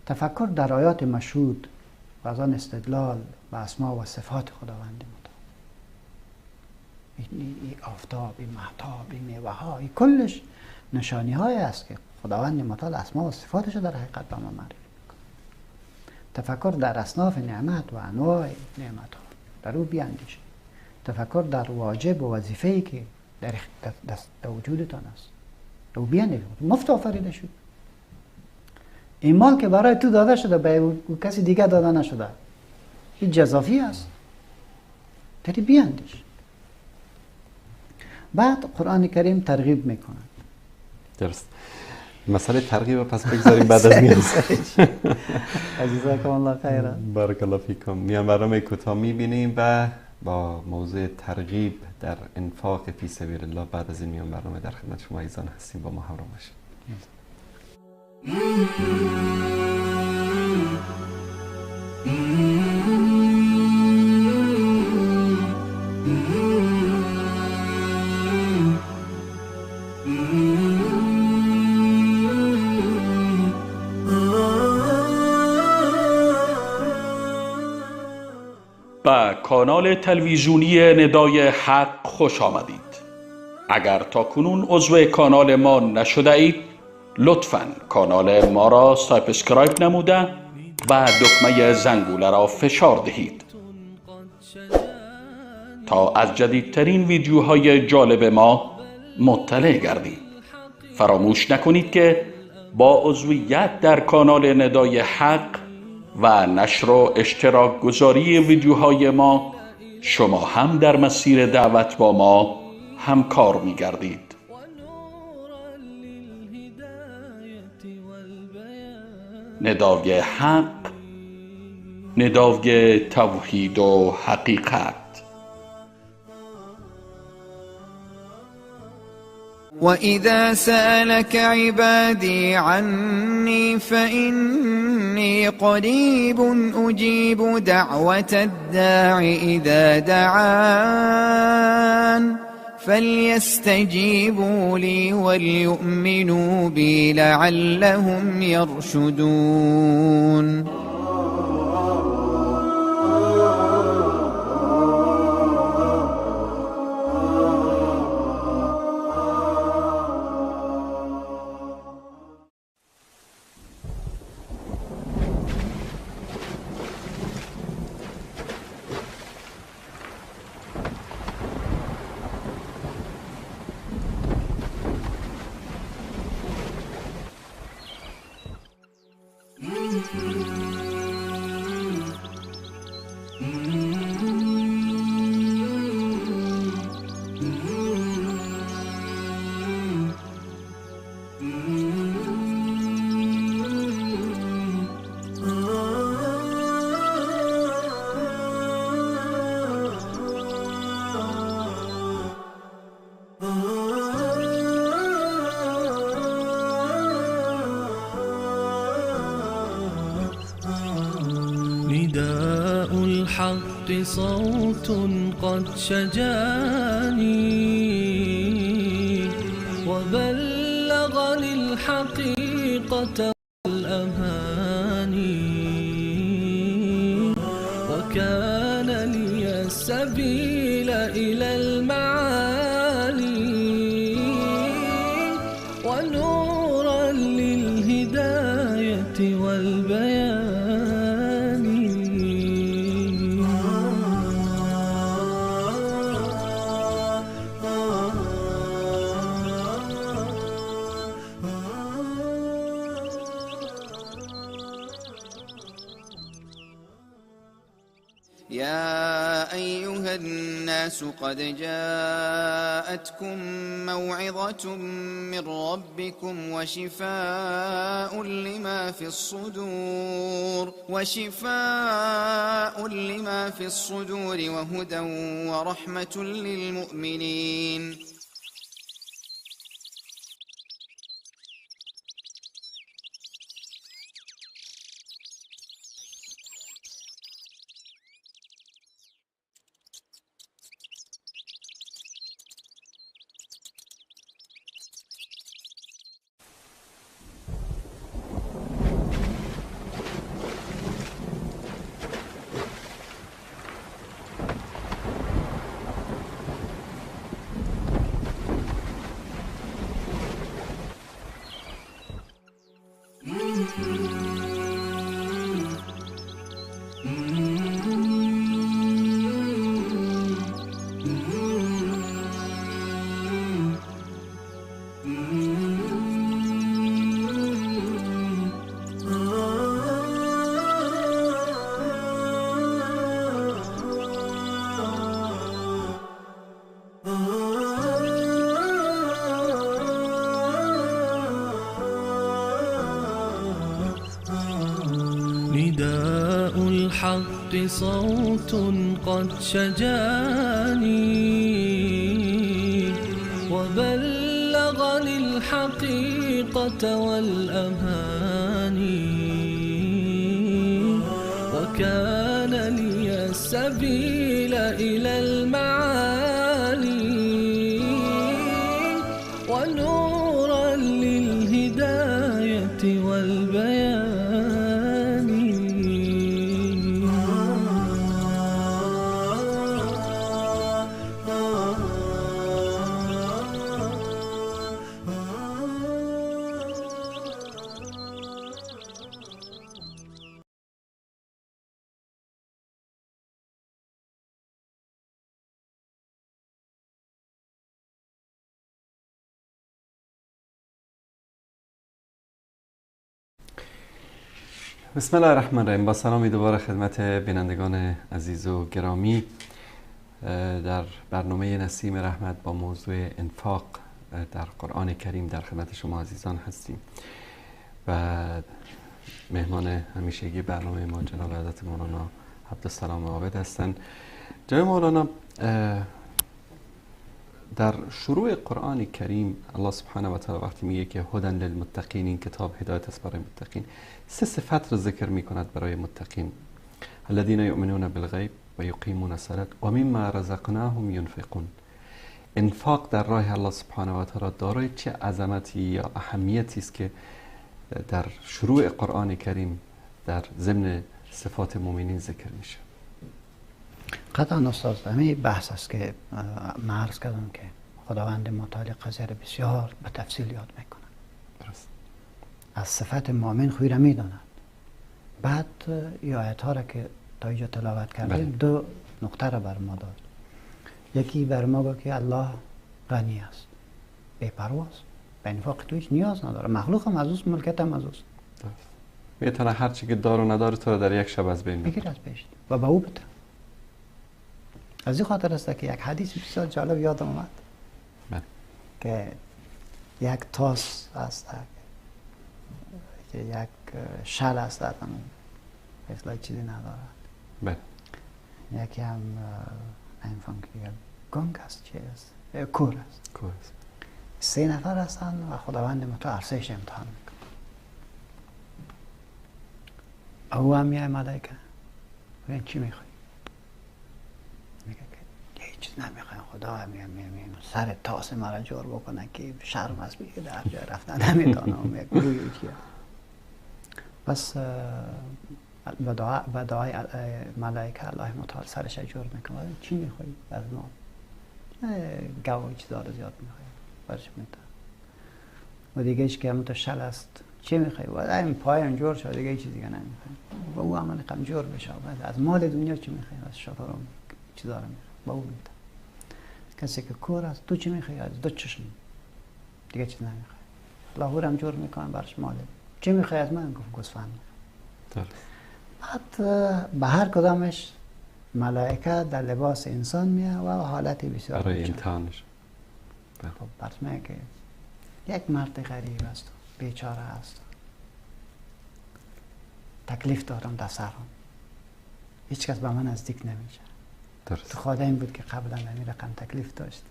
تفکر در آیات مشهود و از آن استدلال و اسما و صفات خداوند متعال، این آفتاب، این مهتاب، این میوه ها، این کلش نشانی های است که خداوند متعال اسما و صفاتش در حقیقت به ما معرفی میکنه. تفکر در اصناف نعمت و انواع نعمت ها، در او بیاندیشید. تفکر در واجب و وظیفه‌ای که در وجودتان است، در او بیاندیشید. مفت آفریده شد. این مال که برای تو داده شده به کسی دیگه داده نشده، این جزافی است. در بیاندیش. بعد قرآن کریم ترغیب میکند. درست. مسئله ترغیب پس بگذاریم بعد از میان. عزیزاکم الله خیرا. بارک الله فیکم. میان برنامه کوتاه میبینیم و با موضوع ترغیب در انفاق فی سبیل الله بعد از این میان برنامه در خدمت شما عزیزان هستیم. با ما همراه باشید. به کانال تلویزیونی ندای حق خوش آمدید. اگر تا کنون عضو کانال ما نشده اید، لطفاً کانال ما را subscribe نموده و دکمه زنگوله را فشار دهید تا از جدیدترین ویدیوهای جالب ما مطلع گردید. فراموش نکنید که با عضویت در کانال ندای حق و نشر و اشتراک گذاری ویدیوهای ما شما هم در مسیر دعوت با ما همکار می گردید. ندای حق، ندای توحید و حقیقت. وإذا سألك عبادي عني فإني قريب أجيب دعوة الداع إذا دعان فليستجيبوا لي وليؤمنوا بي لعلهم يرشدون. نداء الحق صوت قد شجاني وبلغني الحقيقة والأماني وكان لي السبيل إلى المعالي ونورا للهداية والبيان. يا أيها الناس قد جاءتكم موعظة من ربكم وشفاء لما في الصدور وهدى ورحمة للمؤمنين. نداء الحق صوت قد شجاني وبلغني الحقيقة والأماني وكان لي السبيل إلى المعالي ونورا للهداية والبيان. بسم الله الرحمن الرحیم. با سلامی دوباره خدمت بینندگان عزیز و گرامی در برنامه نسیم رحمت با موضوع انفاق در قرآن کریم در خدمت شما عزیزان هستیم و مهمان همیشگی برنامه ما جناب حضرت مولانا عبدالسلام عابد هستند. جناب مولانا، در شروع قرآن کریم الله سبحانه و تعالی وقتی میگه که هدن للمتقین، این کتاب هدایت است برای متقین، سه صفت را ذکر میکند برای متقین: الذین یؤمنون بالغیب و یقیمون الصلاة و مما رزقناهم ینفقون. انفاق در راه الله سبحانه و تعالی دارای چه عظمتی یا اهمیتی است که در شروع قرآن کریم در ضمن صفات مؤمنین ذکر میشه؟ قطعا استاد، همین بحث است که من عرض کردم که خداوند متعال قضیه را بسیار به تفصیل یاد میکنه. درست. از صفت مؤمن خوی را میداند. بعد این آیت ها را که تا اینجا تلاوت کردیم دو نقطه را بر ما داد. یکی بر ما گفت که الله غنی است، بی‌پرواست، به انفاق تو هیچ نیاز نداره، مخلوق هم از اوست، ملکت هم از اوست. میتونه هر چی که دار و نداره تو را در یک شب از بین بگیر از بهشت و به او بده. از این خاطر است که یک حدیث بسیار جالب یادم آمد که یک تاس است که یک شل است، اصلا چیزی ندارد. بله. یکی هم نمیفهم که گنگ است، چی است، کور است. کور است. سه نفر هستند و خداوند متعال عرصه‌اش امتحان میکنه. او هم میای ملائکه میگن چی میخوای؟ میگه که هیچ چیز نمیخوایم، خدا میگه سر تاس مرا جور بکنه که شرم است، بگه در جای رفتن نمیدانم یک گروهی چیه. بس به دعای ملائکه الله متعال سرش جور میکنه. چی میخوای از ما؟ گوه چیزا رو زیاد میخوای برش میده. و دیگه ایش که همون شل است، چی میخوای؟ و این پایم جور شد، دیگه چیز دیگه نمیخوای. و او عمل قم جور بشه. از مال دنیا چی میخوای؟ از شطرم چیزا رو میخوای با او میده. کسی که کور است، تو چی میخوای؟ از دو چشم دیگه چیز نمیخوای. لاهور هم جور میکنن برش مال. چی میخوای از من؟ گفت گوسفند میخوام. بعد به هر کدامش ملائکه در لباس انسان میه و حالت بسیار برای امتحانش. خب برش میگه که یک مرد غریب است، بیچاره است، تکلیف دارم در سرم، هیچ کس به من نزدیک نمیشه. تو خدا این بود که قبلا این رقم تکلیف داشت،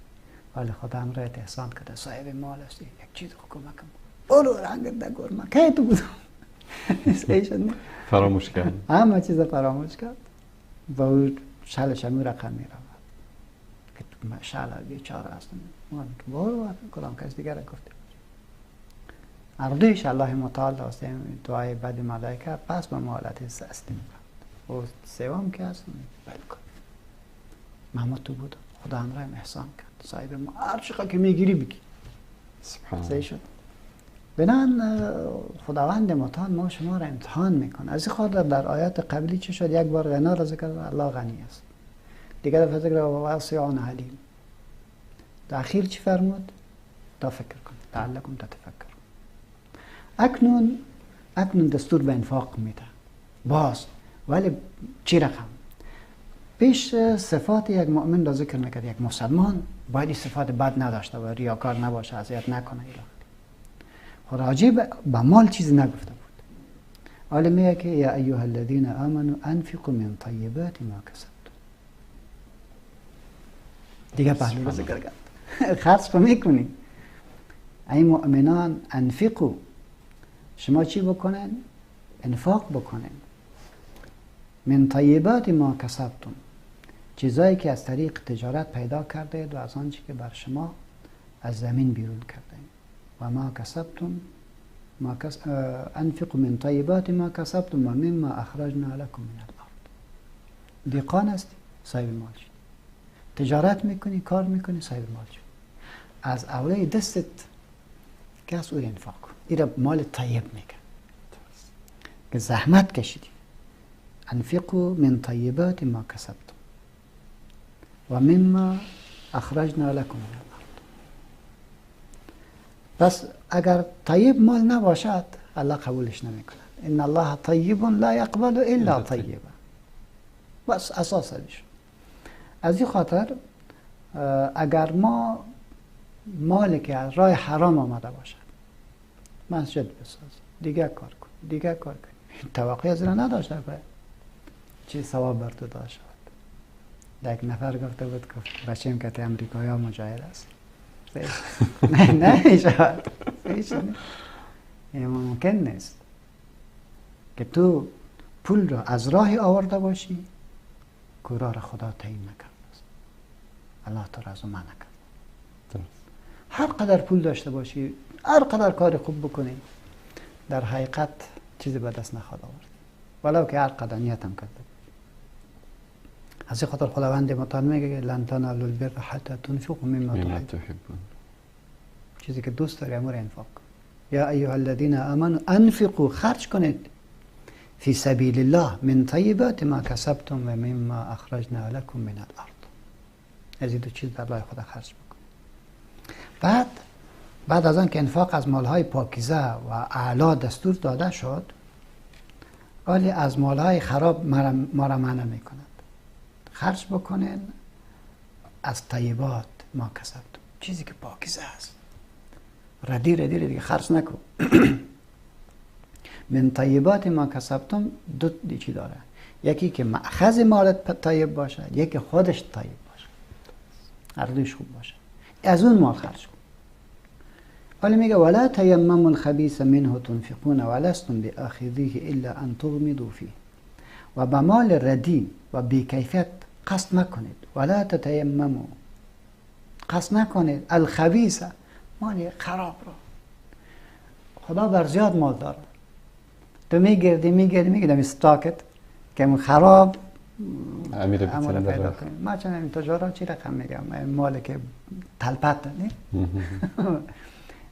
ولی خدا هم رایت احسان کرده، صاحب مال هستی، یک چیز خو کمکم برو رنگ دگور من کی تو بودم فراموش کرد، همه چیز فراموش کرد و او شلش همون رقم می رود که شل بیچاره هستم، برو کدام کس دیگر را گفته. اردویش الله متعال داشتیم دعای بد ملائکه پس به حالت اصلی میرفت. و سوم که هست بالکل محمد تو بود، خدا همراهیم احسان کرد، صاحب ما هر چقدر که میگیری بگی. سبحان شد. بنان خداوند متعال ما شما را امتحان میکنه. از این خاطر در آیات قبلی چه شد؟ یک بار غنا را ذکر، الله غنی است. دیگر دفعه ذکر واسع علیم. در اخیر چی فرمود؟ تا فکر کن، لعلکم تتفکرون. اکنون دستور به انفاق میده باز، ولی چی رقم؟ پیش صفات یک مؤمن را ذکر میکرد، یک مسلمان باید این صفات بد نداشته و ریاکار نباشه، اذیت نکنه. راجع به مال چیزی نگفته بود. حالا میگه که یا ایها الذین آمنوا انفقوا من طیبات ما کسبتم. دیگه پهلو رو ذکر کرد. خرج میکنی ای مؤمنان، انفقوا، شما چی بکنن؟ انفاق بکنن. من طیبات ما کسبتم، چیزایی که از طریق تجارت پیدا کرده و از آنچه که بر شما از زمین بیرون کرده. و ما کسبتم ما انفقوا من طیبات ما کسبتم و مما اخرجنا لكم من الارض. دیقان هستی، صاحب مال شدی، تجارت میکنی، کار میکنی، صاحب مال شدی. از اولای دستت کس او انفاق کن. این مال طیب میگه که زحمت کشیدی. انفقوا من طیبات ما کسبتم و مما اخرجنا لكم من الارض. پس اگر طیب مال نباشد الله قبولش نمیکند. ان الله طیب لا یقبل الا طیبا. بس اساس شد. از این خاطر اگر ما مالی که از راه حرام آمده باشد مسجد بساز، دیگه کار کن، دیگه کار کن، توقع از این نداشته باید چه ثواب بر تو داشت شد. یک نفر گفته بود که بچه‌م که امریکایی ها مجاهد است. نه نه شود، ممکن نیست که تو پول را از راهی آورده باشی که راه را خدا تعیین نکرده است، الله تو را از او منع کرد. هر قدر پول داشته باشی، هر قدر کار خوب بکنی، در حقیقت چیزی به دست نخواهد آورد، ولو که هر قدر نیت هم کرده. از این خاطر خداوند متعال میگه لن تنالوا البر حتی تنفقوا مما تحبون. چیزی که دوست داری امور انفاق کن. یا ایها الذین آمنوا انفقوا، خرج کنید، فی سبیل الله من طیبات ما کسبتم و مما اخرجنا لكم من الارض. از این دو چیز در راه خدا خرج بکنید. بعد از آن که انفاق از مالهای پاکیزه و اعلی دستور داده شد، ولی از مالهای خراب ما را منع میکند. خرج بکنین از طیبات ما کسبتم، چیزی که پاکیزه است، ردی ردی دیگه خرج نکن. من طیبات ما کسبتم دو چی داره، یکی که مأخذ مالت طیب باشه، یکی خودش طیب باشه، هر دویش خوب باشه، از اون مال خرج کن. ولی میگه ولا تیمموا الخبیث منه تنفقون ولستم بآخذیه الا ان تغمضوا فیه. و به مال ردی و بیکیفیت قصد نکنید. ولا تتیمموا، قصد نکنید الخبیث، مال خراب رو. خدا بر زیاد مال داره، تو میگردی میگردی میگردی استاکت که خراب امیر پیدا کنی. ما چون این تجارا چی رقم میگم، مال که تلپت نه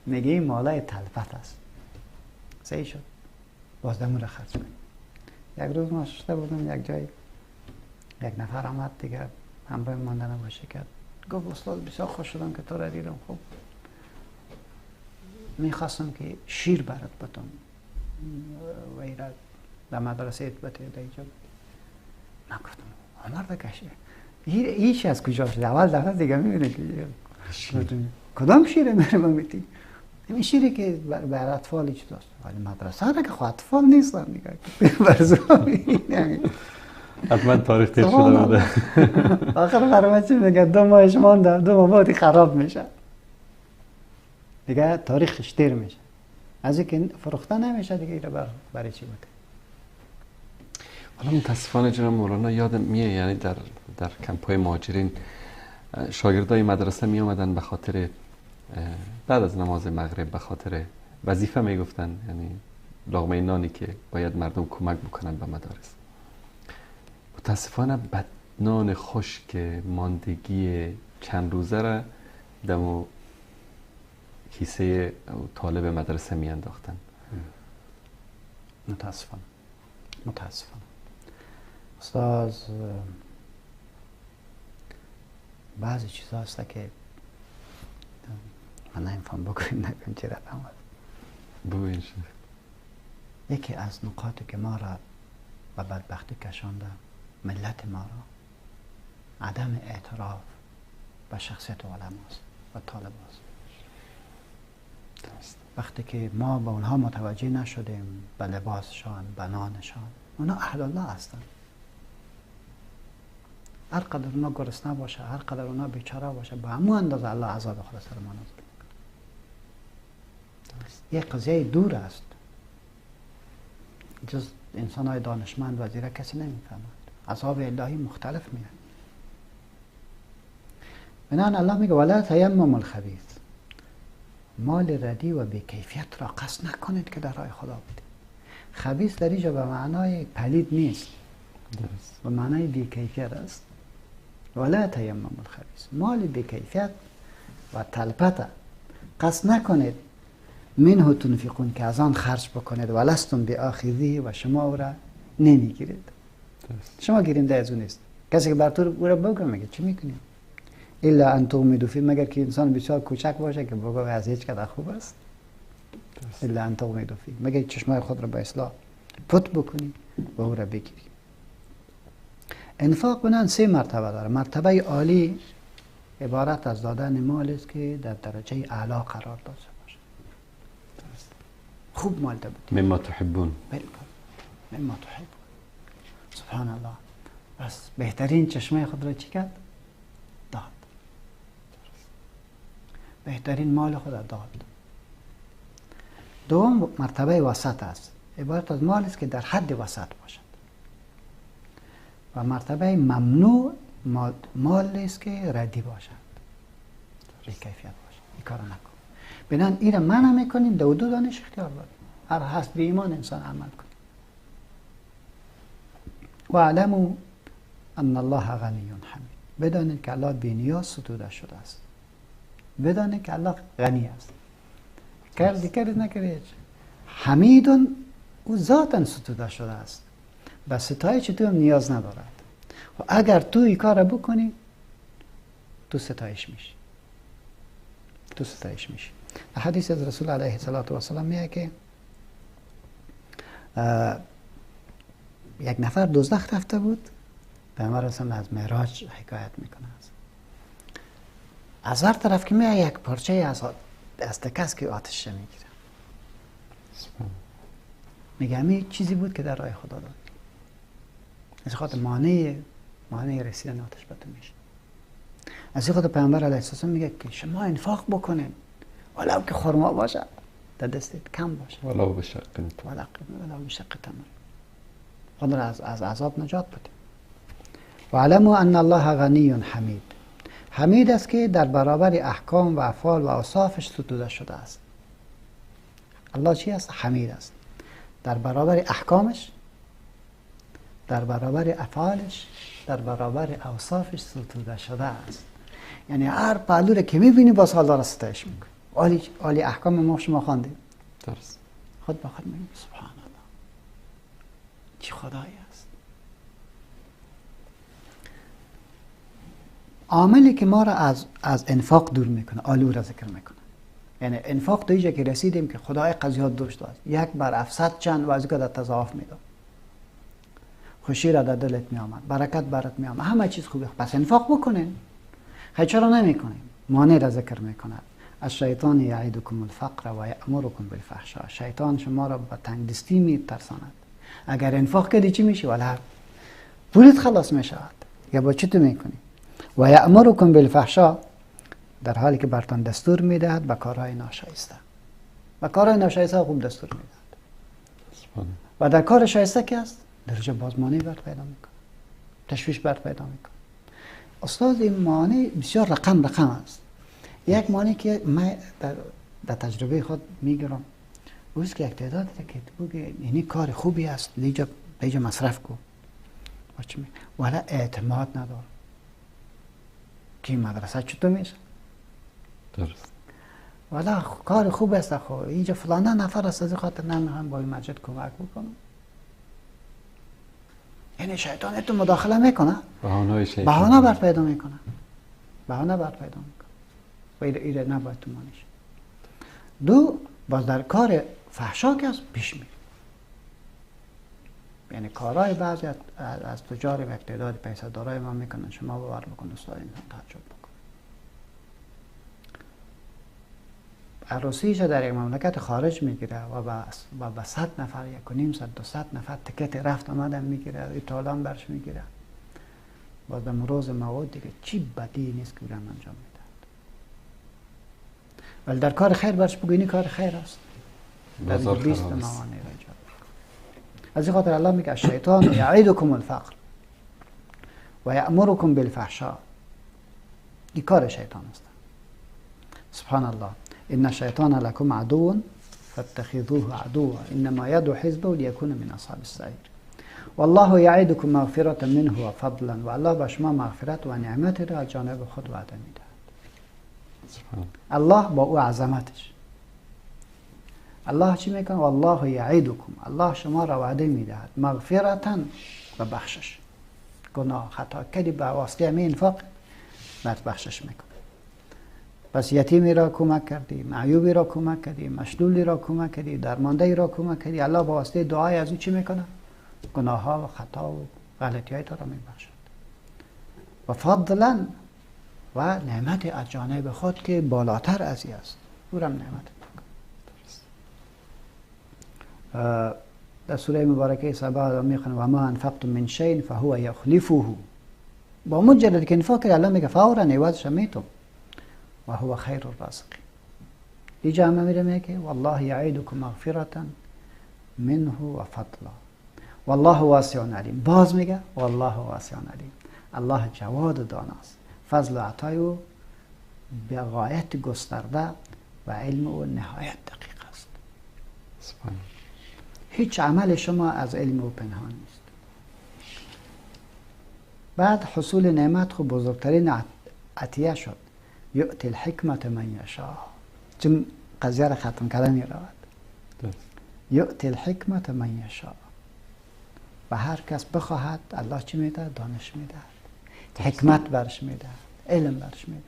میگه این مالای تلپت است. صحیح شد، باز دمون را خرج کنی. یک روز ما شده بودم یک جای، یک نفر آمد دیگه همراه مانده نباشه کرد، گفت استاد بسیار خوش شدم که تو را دیدم، خب میخواستم که شیر برات بتم و ایرا در مدرسه بته در اینجا. من گفتم آمار بکشه هیچ از کجا شده، اول دفعه دیگه میبینه که کدام شیر میره میتی، این شیری که بر اطفال چیز است، ولی مدرسه را که خب اطفال نیستن دیگه برزو. حتما تاریخ تیر شده بوده. آخر برای چی میگه 2 ماهش مانده، 2 ماه بعد خراب میشه دیگه، تاریخش تیر میشه، از اینکه فروخته نمیشه دیگه. اینا برای چی بوده؟ حالا متاسفانه جناب مولانا یادم میه، یعنی در کمپ‌های مهاجرین شاگردای مدرسه می آمدن به خاطر بعد از نماز مغرب به خاطر وظیفه میگفتن، یعنی لقمه نانی که باید مردم کمک بکنن به مدارس. متاسفانه بدنان خشک ماندگی چند روزه را دمو کیسه طالب مدرسه می انداختن. متاسفانه متاسفانه استاد، بعضی چیزا هست که من نمیفهم بگویم نگویم چی رقم هست. بگوین. یکی از نقاطی که ما را به بدبختی کشانده، ملت ما را، عدم اعتراف به شخصیت علماست و طالب است. وقتی که ما به اونها متوجه نشدیم، به لباسشان، به نانشان، اونا اهل الله هستند. هر قدر اونا گرسنه باشه، هر قدر اونا بیچاره باشه، به همون اندازه الله عذاب خود سر ما نازل میکنه. یک قضیه دور است، جز انسان های دانشمند و زیرک کسی نمیفهمد. عذاب الهی مختلف میاد. بنابراین الله میگه ولا تیمموا الخبیث، مال ردی و بیکیفیت را قصد نکنید که در راه خدا بدید. خبیث در اینجا به معنای پلید نیست، به معنای بیکیفیت است. ولا تیمموا الخبیث، مال بیکیفیت و تلپت قصد نکنید، منه تنفقون، که از آن خرج بکنید، ولستم بآخذیه، و شما او را نمیگیرید. شما گیرنده از اون نیست. کسی که بر تو او را بگه میگه چی میکنی؟ الا ان تغمضوا فیه، مگر که انسان بسیار کوچک باشه که بگه از هیچ کده خوب است. الا ان تغمضوا فیه، مگر چشمای خود را به اصلاح پت بکنی و او را بگیری. انفاق بنان سه مرتبه داره. مرتبه عالی عبارت از دادن مال است که در درجه اعلی قرار داشته باشه. خوب مال ده بود. مما تحبون. بالکل. مما تحبون. سبحان الله. بس بهترین چشمه خود را چی کرد؟ داد. بهترین مال خود را داد. دوم مرتبه وسط است. عبارت از مال است که در حد وسط باشد. و مرتبه ممنوع مال است که ردی باشد، بی کیفیت باشد. این کارو نکن. بنان این را منع میکنیم، دو دانش اختیار داریم. هر حسب ایمان انسان عمل کنه. و اعلموا ان الله غنی حمید. بدانید که الله بی نیاز ستوده شده است. بدانید که الله غنی است. کردی کرد نکردی. حمید او ذاتاً ستوده شده است. به ستایش تو هم نیاز ندارد. و اگر تو این کار بکنی تو ستایش میشی. تو ستایش میشی. حدیث از رسول علیه الصلاة والسلام میگه که یک نفر دوزخ رفته بود. پیامبر رسول از معراج حکایت میکنه. از هر طرف که میاد یک پارچه از تکس که آتش میگیره. میگه همین چیزی بود که در راه خدا داد. از خاطر مانع رسیدن آتش به تو میشه. از خاطر پیامبر علیه السلام میگه که شما انفاق بکنین ولو که خرما باشه در دستت کم باشه، ولو بشق ولو بشق تمر، خود را از عذاب نجات بده. و علموا ان الله غنی حمید. حمید است که در برابر احکام و افعال و اوصافش ستوده شده است. الله چی است؟ حمید است. در برابر احکامش، در برابر افعالش، در برابر اوصافش ستوده شده است. یعنی هر پهلو را که میبینی باز الله را ستایش میکنی. عالی احکام ما شما خواندیم. درست. خود با خود میگیم سبحان الله، چی خدایی است. عاملی که ما را از انفاق دور میکنه، عالی را ذکر میکنه. یعنی انفاق تا اینجا که رسیدیم که خدای قضیات دوست داشت، یک بر 700 چند و از که در تضاعف میداد، خوشی را در دلت می آمد، برکت برات می آمد، همه چیز خوبه. پس انفاق بکنین. خیلی چرا نمیکنیم؟ مانع را ذکر میکند. الشیطان یعیدکم الفقر و یأمرکم بالفحشاء. شیطان شما را به تنگدستی میترساند. اگر انفاق کردی چی میشی؟ ولی پولت خلاص میشود. یا با چی تو میکنی؟ و یأمرکم بالفحشاء، در حالی که برتان دستور میدهد به کارهای ناشایسته. به کارهای ناشایسته خوب دستور میدهد. و در کار شایسته که است درجه باز مانع بر پیدا میکنه، تشویش بر پیدا میکنه. استاد این مانع بسیار رقم رقم است. یک مانع که من در تجربه خود میگیرم اوست که یک تعداد که بگه اینی کار خوبی است، لیجا مصرف کو، ولی اعتماد ندارم که مدرسه چطور میشه. درست. ولی کار خوب است، خب اینجا فلانه نفر است، از خاطر نمیخوام با این مسجد کمک بکنم. یعنی شیطان تو مداخله میکنه، بهانه بر پیدا میکنه، بهانه بر پیدا میکنه و ایره نباید تو مانیش. دو، باز در کار فحشا که از پیش میره. یعنی کارهای بعضی از تجار و یک تعداد پیسه دارای ما میکنن، شما باور بکن استاد انسان تعجب بکن. عروسیش در یک مملکت خارج میگیره و به 100 نفر، 150 200 نفر تکت رفت آمدن میگیره، ایتالان برش میگیره. باز در روز موعود دیگه چی بدی نیست که انجام میدهد. ولی در کار خیر برش بگو اینی کار خیر است، در 20 موانع را ایجاد میکنه. از این خاطر الله میگه الشیطان یعیدکم الفقر و یأمرکم بالفحشاء. این کار شیطان است. سبحان الله. إن الشيطان لكم عدو فاتخذوه عدوا إنما يدعو حزبه ليكون من أصحاب السعير. والله يعدكم مغفرة منه وفضلا. و الله به شما مغفرت و نعمت را از جانب خود وعده میدهد. الله با او عظمتش. الله چی میکنه؟ والله یعدکم، الله شما را وعده میدهد مغفرتا و بخشش. گناه خطا کردی به واسطه همین انفاق برات بخشش میکنه. پس یتیمی را کمک کردی، معیوبی را کمک کردی، مشلولی را کمک کردی، درمانده را کمک کردی، الله با واسطه دعای از او چی میکنه؟ گناه ها و خطا و غلطی های تو را میبخشد. و فضلا و نعمت از جانب خود که بالاتر از این است، او را نعمت. در سوره مبارکه سبا میخوانه و ما انفقتم من شیء فهو یخلفه. با مجرد که انفاق کرد الله میگه فورا عوضش میتم و هو خیر الرازقین. اینجا هم میره میگه والله یعیدکم مغفرة منه و فضلا والله واسع علیم. باز میگه والله واسع علیم. الله جواد داناست، فضل و عطای او به غایت گسترده و علم او نهایت دقیق است. هیچ عمل شما از علم او پنهان نیست. بعد حصول نعمت خب بزرگترین عطیه شد. یؤتی الحکمت من یشاء. چون قضیه را ختم کردن می رود. یؤتی الحکمت من یشاء. و هر کس بخواهد الله چی میده؟ دانش میده، حکمت برش میده، علم برش میده.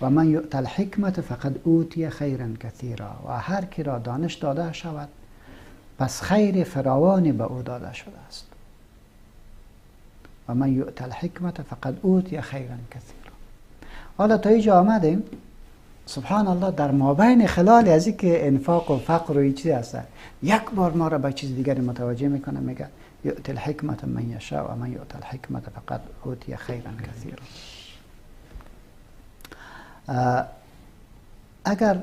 و من یؤت الحکمت فقد اوتی خیرا کثیرا. و هر کی را دانش داده شود پس خیر فراوانی به او داده شده است. و من یؤت الحکمت فقد اوتی خیرا کثیرا. حالا تا اینجا آمدیم، سبحان الله، در مابین خلال از اینکه انفاق و فقر و این چیز هست، یک بار ما را به چیز دیگری متوجه میکنه، میگه یؤت الحکمت من یشاء و من یؤت الحکمت فقد اوتی خیرا کثیرا. اگر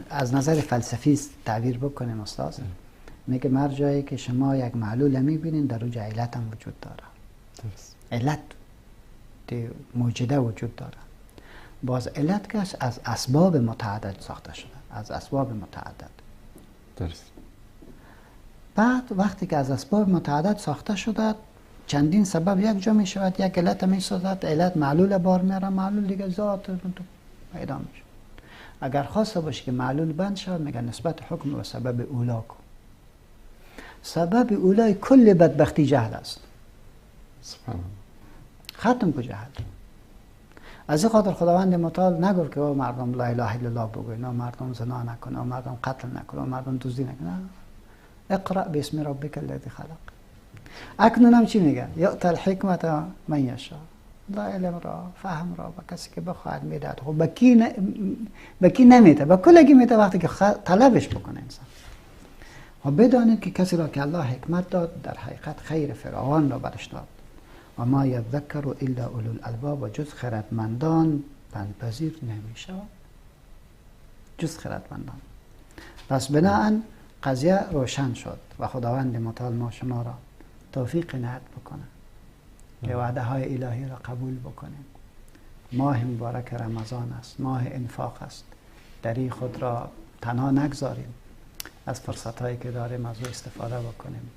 از نظر فلسفی تعبیر بکنیم استاد، میگه هر جایی که شما یک معلول میبینین در اونجا علت هم وجود داره. درست. علت موجوده وجود داره. باز علت که از اسباب متعدد ساخته شده، از اسباب متعدد. درست. بعد وقتی که از اسباب متعدد ساخته شده، چندین سبب یک جا می شود، یک علت می سازد، علت معلول بار میاره، معلول دیگه ذات پیدا میشه. اگر خواسته باشه که معلول بند شود، میگه نسبت حکم و سبب اولا کن. سبب اولای کل بدبختی جهل است. سبحان الله. ختم کو جهل. از این خاطر خداوند متعال نگفت که او مردم لا اله الا الله بگوین، نه مردم زنا نکنه، نه مردم قتل نکنه، نه مردم دزدی نکنه. اقرأ باسم ربک الذی خلق. اکنون هم چی میگه؟ یؤت الحکمت من یشاء. لا علم را، فهم را به کسی که بخواهد میدهد. خب به کی نمیده؟ به کلگی میده وقتی که طلبش بکنه انسان. و بدانید که کسی را که الله حکمت داد، در حقیقت خیر فراوان را برش داد. و ما یذکر الا اولو الالباب. و جز خردمندان پندپذیر نمیشود، جز خردمندان. پس بناهن قضیه روشن شد و خداوند متعال ما شما را توفیق عنایت بکنه که وعده های الهی را قبول بکنیم. ماه مبارک رمضان است، ماه انفاق است. در این خود را تنها نگذاریم، از فرصت هایی که داریم از او استفاده بکنیم.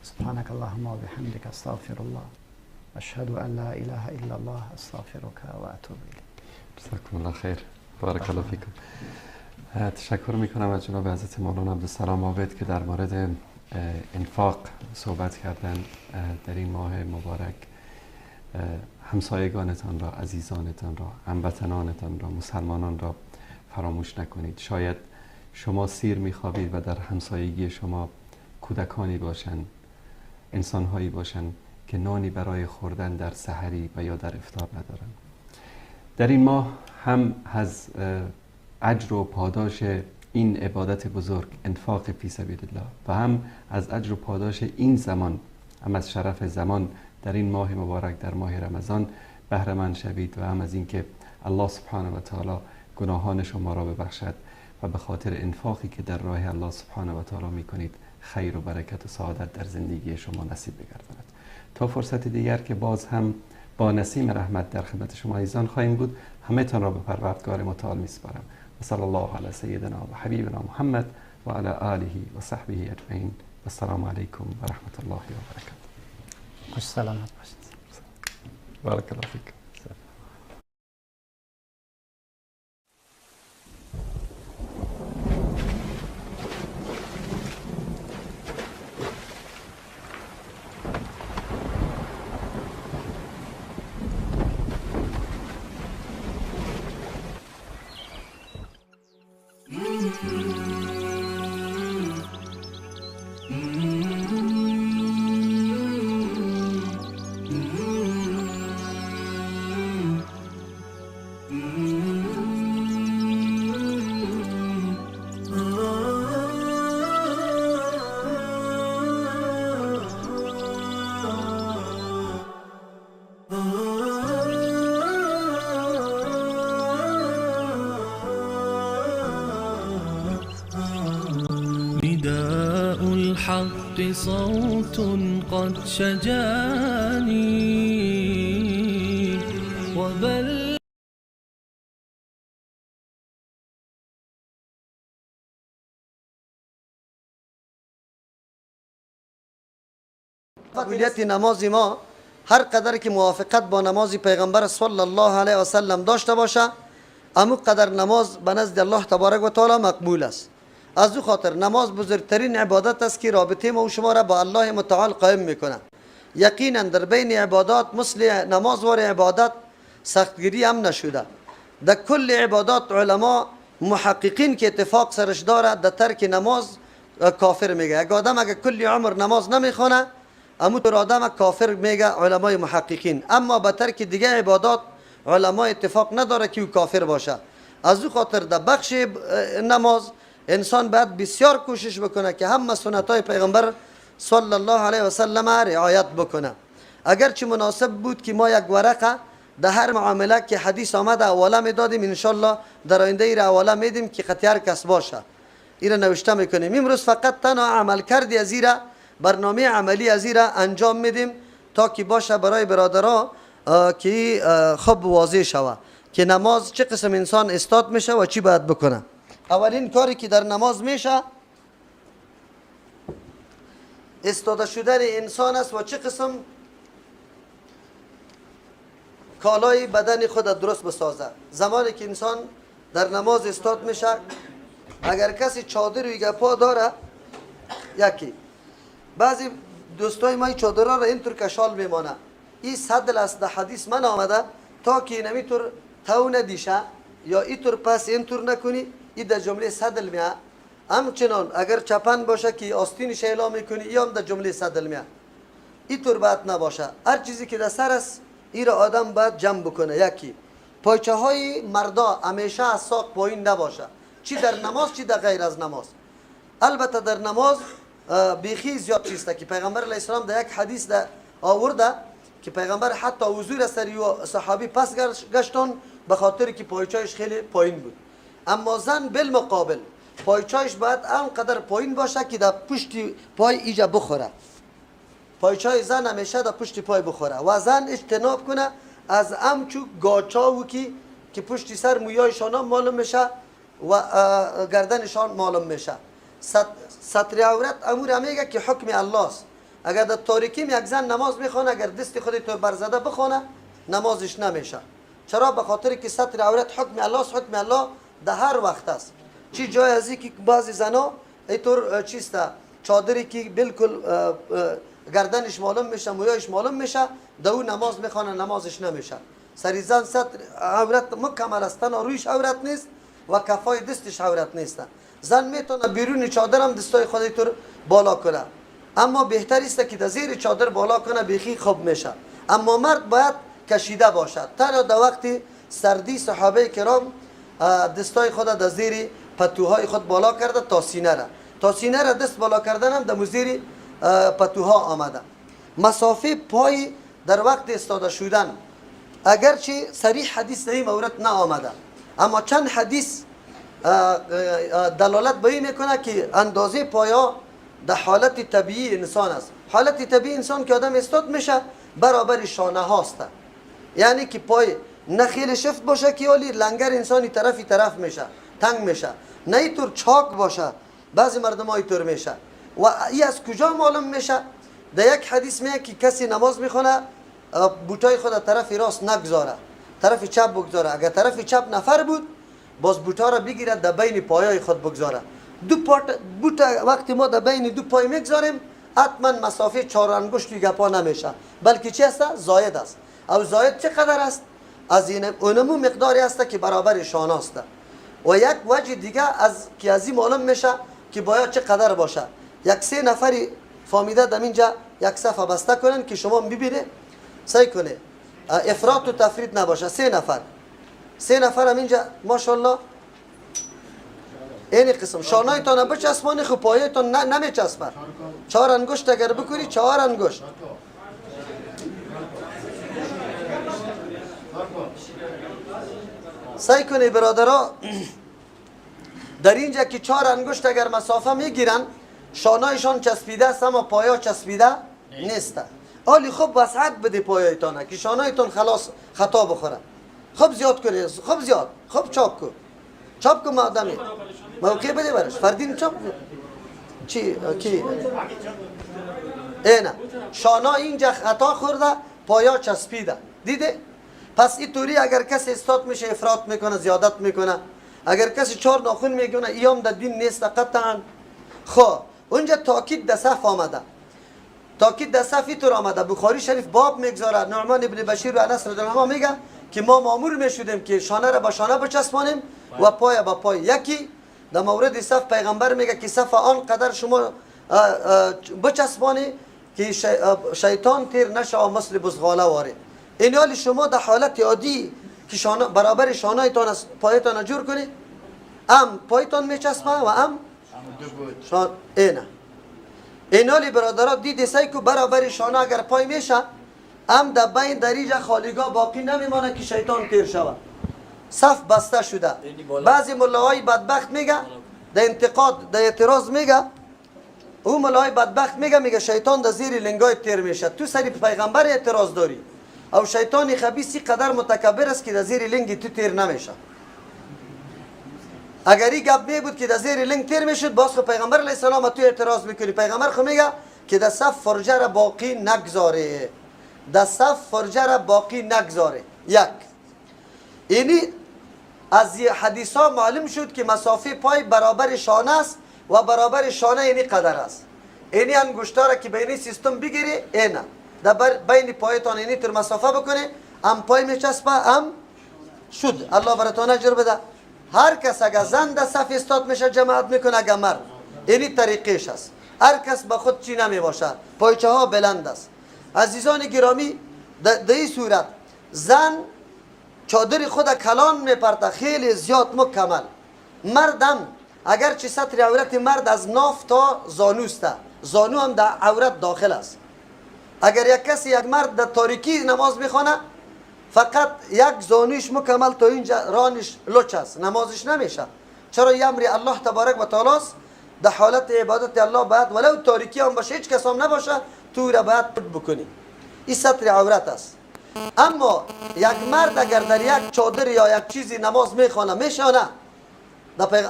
سبحانك اللهم و بحمدک استغفر الله اشهد ان لا اله الا الله استغفرك و اتوب الیک. جزاکم الله خیر، بارک الله فیکم. تشکر میکنم از جناب حضرت مولانا عبدالسلام عابد که در مورد انفاق صحبت کردن در این ماه مبارک. همسایگانتان را، عزیزانتان را، هموطنانتان را، مسلمانان را فراموش نکنید. شاید شما سیر میخوابید و در همسایگی شما کودکانی باشند، انسانهایی باشند که نانی برای خوردن در سحری و یا در افطار ندارند. در این ماه هم از اجر و پاداش این عبادت بزرگ انفاق فی سبیل الله و هم از اجر و پاداش این زمان، هم از شرف زمان در این ماه مبارک، در ماه رمضان بهره مند شوید و هم از اینکه الله سبحانه و تعالی گناهان شما را ببخشد و به خاطر انفاقی که در راه الله سبحانه و تعالی میکنید خیر و برکت و سعادت در زندگی شما نصیب بگرداند. تا فرصت دیگر که باز هم با نسیم رحمت در خدمت شما عزیزان خواهیم بود، همه تان را به پروردگار متعال میسپارم. و صلی الله علی سیدنا و حبیبنا محمد و علی آله و صحبه اجمعین. السلام علیکم و رحمت الله و برکاته. خوش سلامت باشید. بارک الله فیک. نداء الحق صوت قد شجاني وبل. قبولیت نماز ما هر قدر که موافقت با نماز پیغمبر صلی الله علیه و سلم داشته باشه، امو قدر نماز به نزد الله تبارک و تعالی مقبول است. از او خاطر نماز بزرگترین عبادت است که رابطه ما و شما را با الله متعال قائم میکنه. یقینا در بین عبادات مثل نماز و عبادت سختگیری هم نشده. در کل عبادات علما محققین که اتفاق سرش داره در ترک نماز کافر میگه. اگه آدم اگه کل عمر نماز نمیخونه امو طور آدم کافر میگه علمای محققین. اما به ترک دیگه عبادات علما اتفاق نداره که او کافر باشه. از او خاطر در بخش نماز انسان باید بسیار کوشش بکنه که همه سنت های پیغمبر صلی الله علیه و سلم رعایت بکنه. اگرچه مناسب بود که ما یک ورقه در هر معامله که حدیث آمده حواله میدادیم، انشالله در آینده ای را حواله میدیم که خطی هر کس باشه ای را نوشته میکنیم. امروز فقط تنها عمل کردی از ایره، برنامه عملی از ایره انجام میدیم تا که باشه برای برادرها که خوب واضح شوه که نماز چه قسم انسان استاد میشه و چی باید بکنه. اولین کاری که در نماز میشه استاده شدن انسان است و چه قسم کالای بدن خود درست بسازه. زمانی که انسان در نماز استاد میشه، اگر کسی چادر و گپا داره، یکی بعضی دوستای ما چادرها را اینطور کشال میمانه، این سدل است. در حدیث من آمده تا که نمیطور تو ندیشه یا اینطور پس اینطور نکنی، این در جمله سدل میه. همچنان اگر چپن باشه که آستینش اعلام میکنی، این هم در جمله سدل میه. اینطور باید نباشه. هر چیزی که در سر است این را آدم باید جمع بکنه. یکی پایچه های مردا همیشه از ساق پایین نباشه، چی در نماز چی در غیر از نماز. البته در نماز بیخی زیاد چیسته که پیغمبر علیه السلام در یک حدیث در آورده که پیغمبر حتی حضور سری و صحابی پس گشتان به خاطر که پایچایش خیلی پایین بود. اما زن بالمقابل پایچایش باید انقدر پایین باشه که در پشت پای ایجا بخوره. پایچای زن همیشه در پشت پای بخوره و زن اجتناب کنه از امچو گاچاو که پشت سر مویایشان معلوم میشه و گردنشان معلوم میشه. ستر عورت امور میگه که حکم الله است. اگر در تاریکی یک زن نماز میخوانه، اگر دست خود تو برزده بخوانه نمازش نمیشه. چرا؟ به خاطر که ستر عورت حکم الله است. حکم الله در هر وقت است. چی جای از که بعضی زنا اینطور چیسته چادری که بالکل گردنش معلوم میشه، مویایش معلوم میشه، در او نماز میخوانه نمازش نمیشه. سری زن ستر عورت مکمل است، تنها رویش عورت نیست و کفای دستش عورت نیست. زن میتونه بیرون چادر هم دستای خود طور بالا کنه، اما بهتر است که در زیر چادر بالا کنه، بیخی خوب میشه. اما مرد باید کشیده باشد. تنها در وقت سردی صحابه کرام دستای خود در زیر پتوهای خود بالا کرده تا سینه را، تا سینه را دست بالا کردن هم در زیر پتوها آمده. مسافه پای در وقت استاده شدن اگرچه صریح حدیث در این مورد نه آمده، اما چند حدیث دلالت به این میکنه که اندازه پایا در حالت طبیعی انسان است. حالت طبیعی انسان که آدم استاد میشه برابر شانه هاست، یعنی که پای نه خیلی شفت باشه که ولی لنگر انسانی طرفی طرف میشه تنگ میشه، نه اینطور چاک باشه، بعضی مردم ها اینطور میشه. و ای از کجا معلوم میشه؟ در یک حدیث میگه که کسی نماز میخونه بوتای خود طرف راست نگذاره، طرف چپ بگذاره. اگر طرف چپ نفر بود باز بوتا را بگیره در بین پایای خود بگذاره. دو پات بوتا وقتی ما در بین دو پای میگذاریم حتما مسافه چهار انگشت گپا نمیشه، بلکه چی است؟ زاید است. او زاید چقدر است؟ از این اونمو مقداری است که برابر شانه است. و یک وجه دیگه از که از این معلوم میشه که باید چه قدر باشه. یک سه نفری فامیده در اینجا یک صفحه بسته کنن که شما ببینه، سعی کنه افراط و تفرید نباشه. سه نفر هم اینجا ماشاءالله این قسم شانایتان بچسبانی، خب پایتان نمیچسبه. چهار انگشت اگر بکنی، چهار انگشت. سعی کنی برادرها در اینجا که چهار انگشت اگر مسافه میگیرن، شانایشان چسبیده است اما پایا چسبیده نیست. حالی خوب وسعت بده پایایتان که شانایتان خلاص خطا بخوره. خوب زیاد کنی، خوب زیاد، خوب چاپ کن، چاپ کن مادمی موقع بده برش فردین چاپ چی کی اینه شانا اینجا خطا خورده، پایا چسبیده. دیده؟ پس اینطوری اگر کسی استاد میشه افراط میکنه، زیادت میکنه. اگر کسی چهار ناخن میکنه، ایام در دین نیست قطعا. خب اونجا تاکید در صف آمده، تاکید در صف اینطور آمده. بخاری شریف باب میگذاره، نعمان ابن بشیر و انس رضی الله عنه میگه که ما مامور میشدیم که شانه را با شانه بچسبانیم و پای با پای. یکی در مورد صف پیغمبر میگه که صف آنقدر شما بچسبانی که شیطان تیر نشه و مثل بزغاله واره. این حال شما در حالت عادی که شانه برابر شانه‌تان از پایتان جور کنی، ام پایتان میچسبه و ام شان اینه. این حال برادرها دیدی سعی کو برابر شانه اگر پای میشه، ام در بین دریجه خالیگاه باقی نمیمانه که شیطان تیر شود. صف بسته شده. بعضی ملاهای بدبخت میگه در انتقاد، در اعتراض میگه، او ملاهای بدبخت میگه، میگه شیطان در زیر لنگای تیر میشه. تو سری پیغمبر اعتراض داری، او شیطان خبیثی قدر متکبر است که در زیر لنگ تو تیر نمیشه. اگر این گپ می بود که در زیر لنگ تیر میشد، باز خو پیغمبر علیه السلام تو اعتراض میکنی. پیغمبر خو میگه که در صف فرجه را باقی نگذاره، در صف فرجه را باقی نگذاره. یک اینی از حدیث ها معلوم شد که مسافه پای برابر شانه است و برابر شانه اینی قدر است. اینی انگشتا را که به اینی سیستم بگیری، اینه در بین پایتان اینی تر مسافه بکنی، هم پای میچسبه هم شد. الله براتون اجر بده. هر کس اگر زن در صف استاد میشه جماعت میکنه، اگر مرد اینی طریقش است. هر کس به خود چی نمی باشه، پایچه ها بلند است. عزیزان گرامی، در این صورت زن چادر خود کلان میپرته خیلی زیاد مکمل. مردم اگرچه ستر عورت مرد از ناف تا زانوسته، زانو هم در عورت داخل است. اگر یک کسی یک مرد در تاریکی نماز میخوانه، فقط یک زانوش مکمل تا اینجا رانش لچ است، نمازش نمیشه. چرا؟ یه امر الله تبارک و تعالی است. در حالت عبادت الله باید ولو تاریکی هم باشه، هیچ کس هم نباشه، تو را باید پت بکنی. این ستر عورت است. اما یک مرد اگر در یک چادر یا یک چیزی نماز میخوانه، میشه نه؟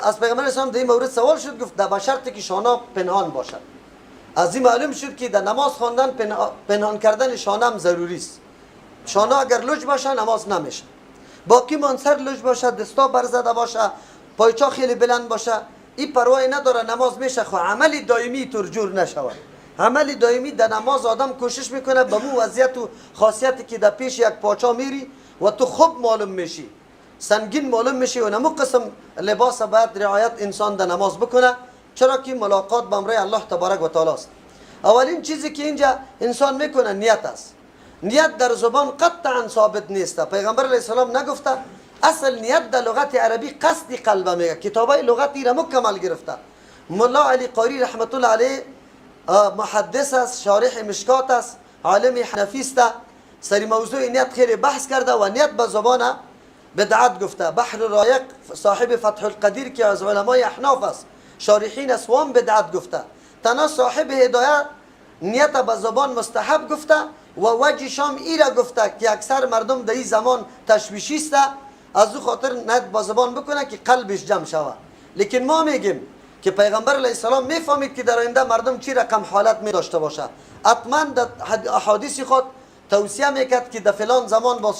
از پیغمبر اسلام در این مورد سوال شد، گفت در شرطی که شانه پنهان باشد. از این معلوم شد که در نماز خواندن پنهان کردن شانه هم ضروری است. شانه اگر لج باشه نماز نمیشه. باقی مان سر لج باشه، دستا برزده باشه، پایچا خیلی بلند باشه، این پروای نداره، نماز میشه. خو عمل دائمی تور جور نشود. عمل دائمی در نماز آدم کوشش میکنه به مو وضعیت و خاصیتی که در پیش یک پاچا میری و تو خوب معلوم میشی، سنگین معلوم میشی و نمو قسم لباس باید رعایت انسان در نماز بکنه، چرا که ملاقات با امرای الله تبارک و تعالی است. اولین چیزی که اینجا انسان میکنه نیت است. نیت در زبان قطعا ثابت نیست. پیغمبر علیه السلام نگفته. اصل نیت در لغت عربی قصد قلب میگه. کتابای لغتی را مکمل گرفته. ملا علی قاری رحمت الله علیه محدث است، شارح مشکات است، عالم حنفی است. سری موضوع نیت خیلی بحث کرده و نیت به زبان بدعت گفته. بحر رایق صاحب فتح القدیر که از علمای احناف است، شارحین اسوام بدعت گفته. تنها صاحب هدایت نیت به زبان مستحب گفته و وجه شام ای را گفته که اکثر مردم در این زمان تشویشی است، از او خاطر نیت با زبان بکنه که قلبش جمع شود. لیکن ما میگیم که پیغمبر علیه السلام میفهمید که در آینده مردم چی رقم حالت می داشته باشه. حتما در احادیث خود توصیه میکرد که در فلان زمان باز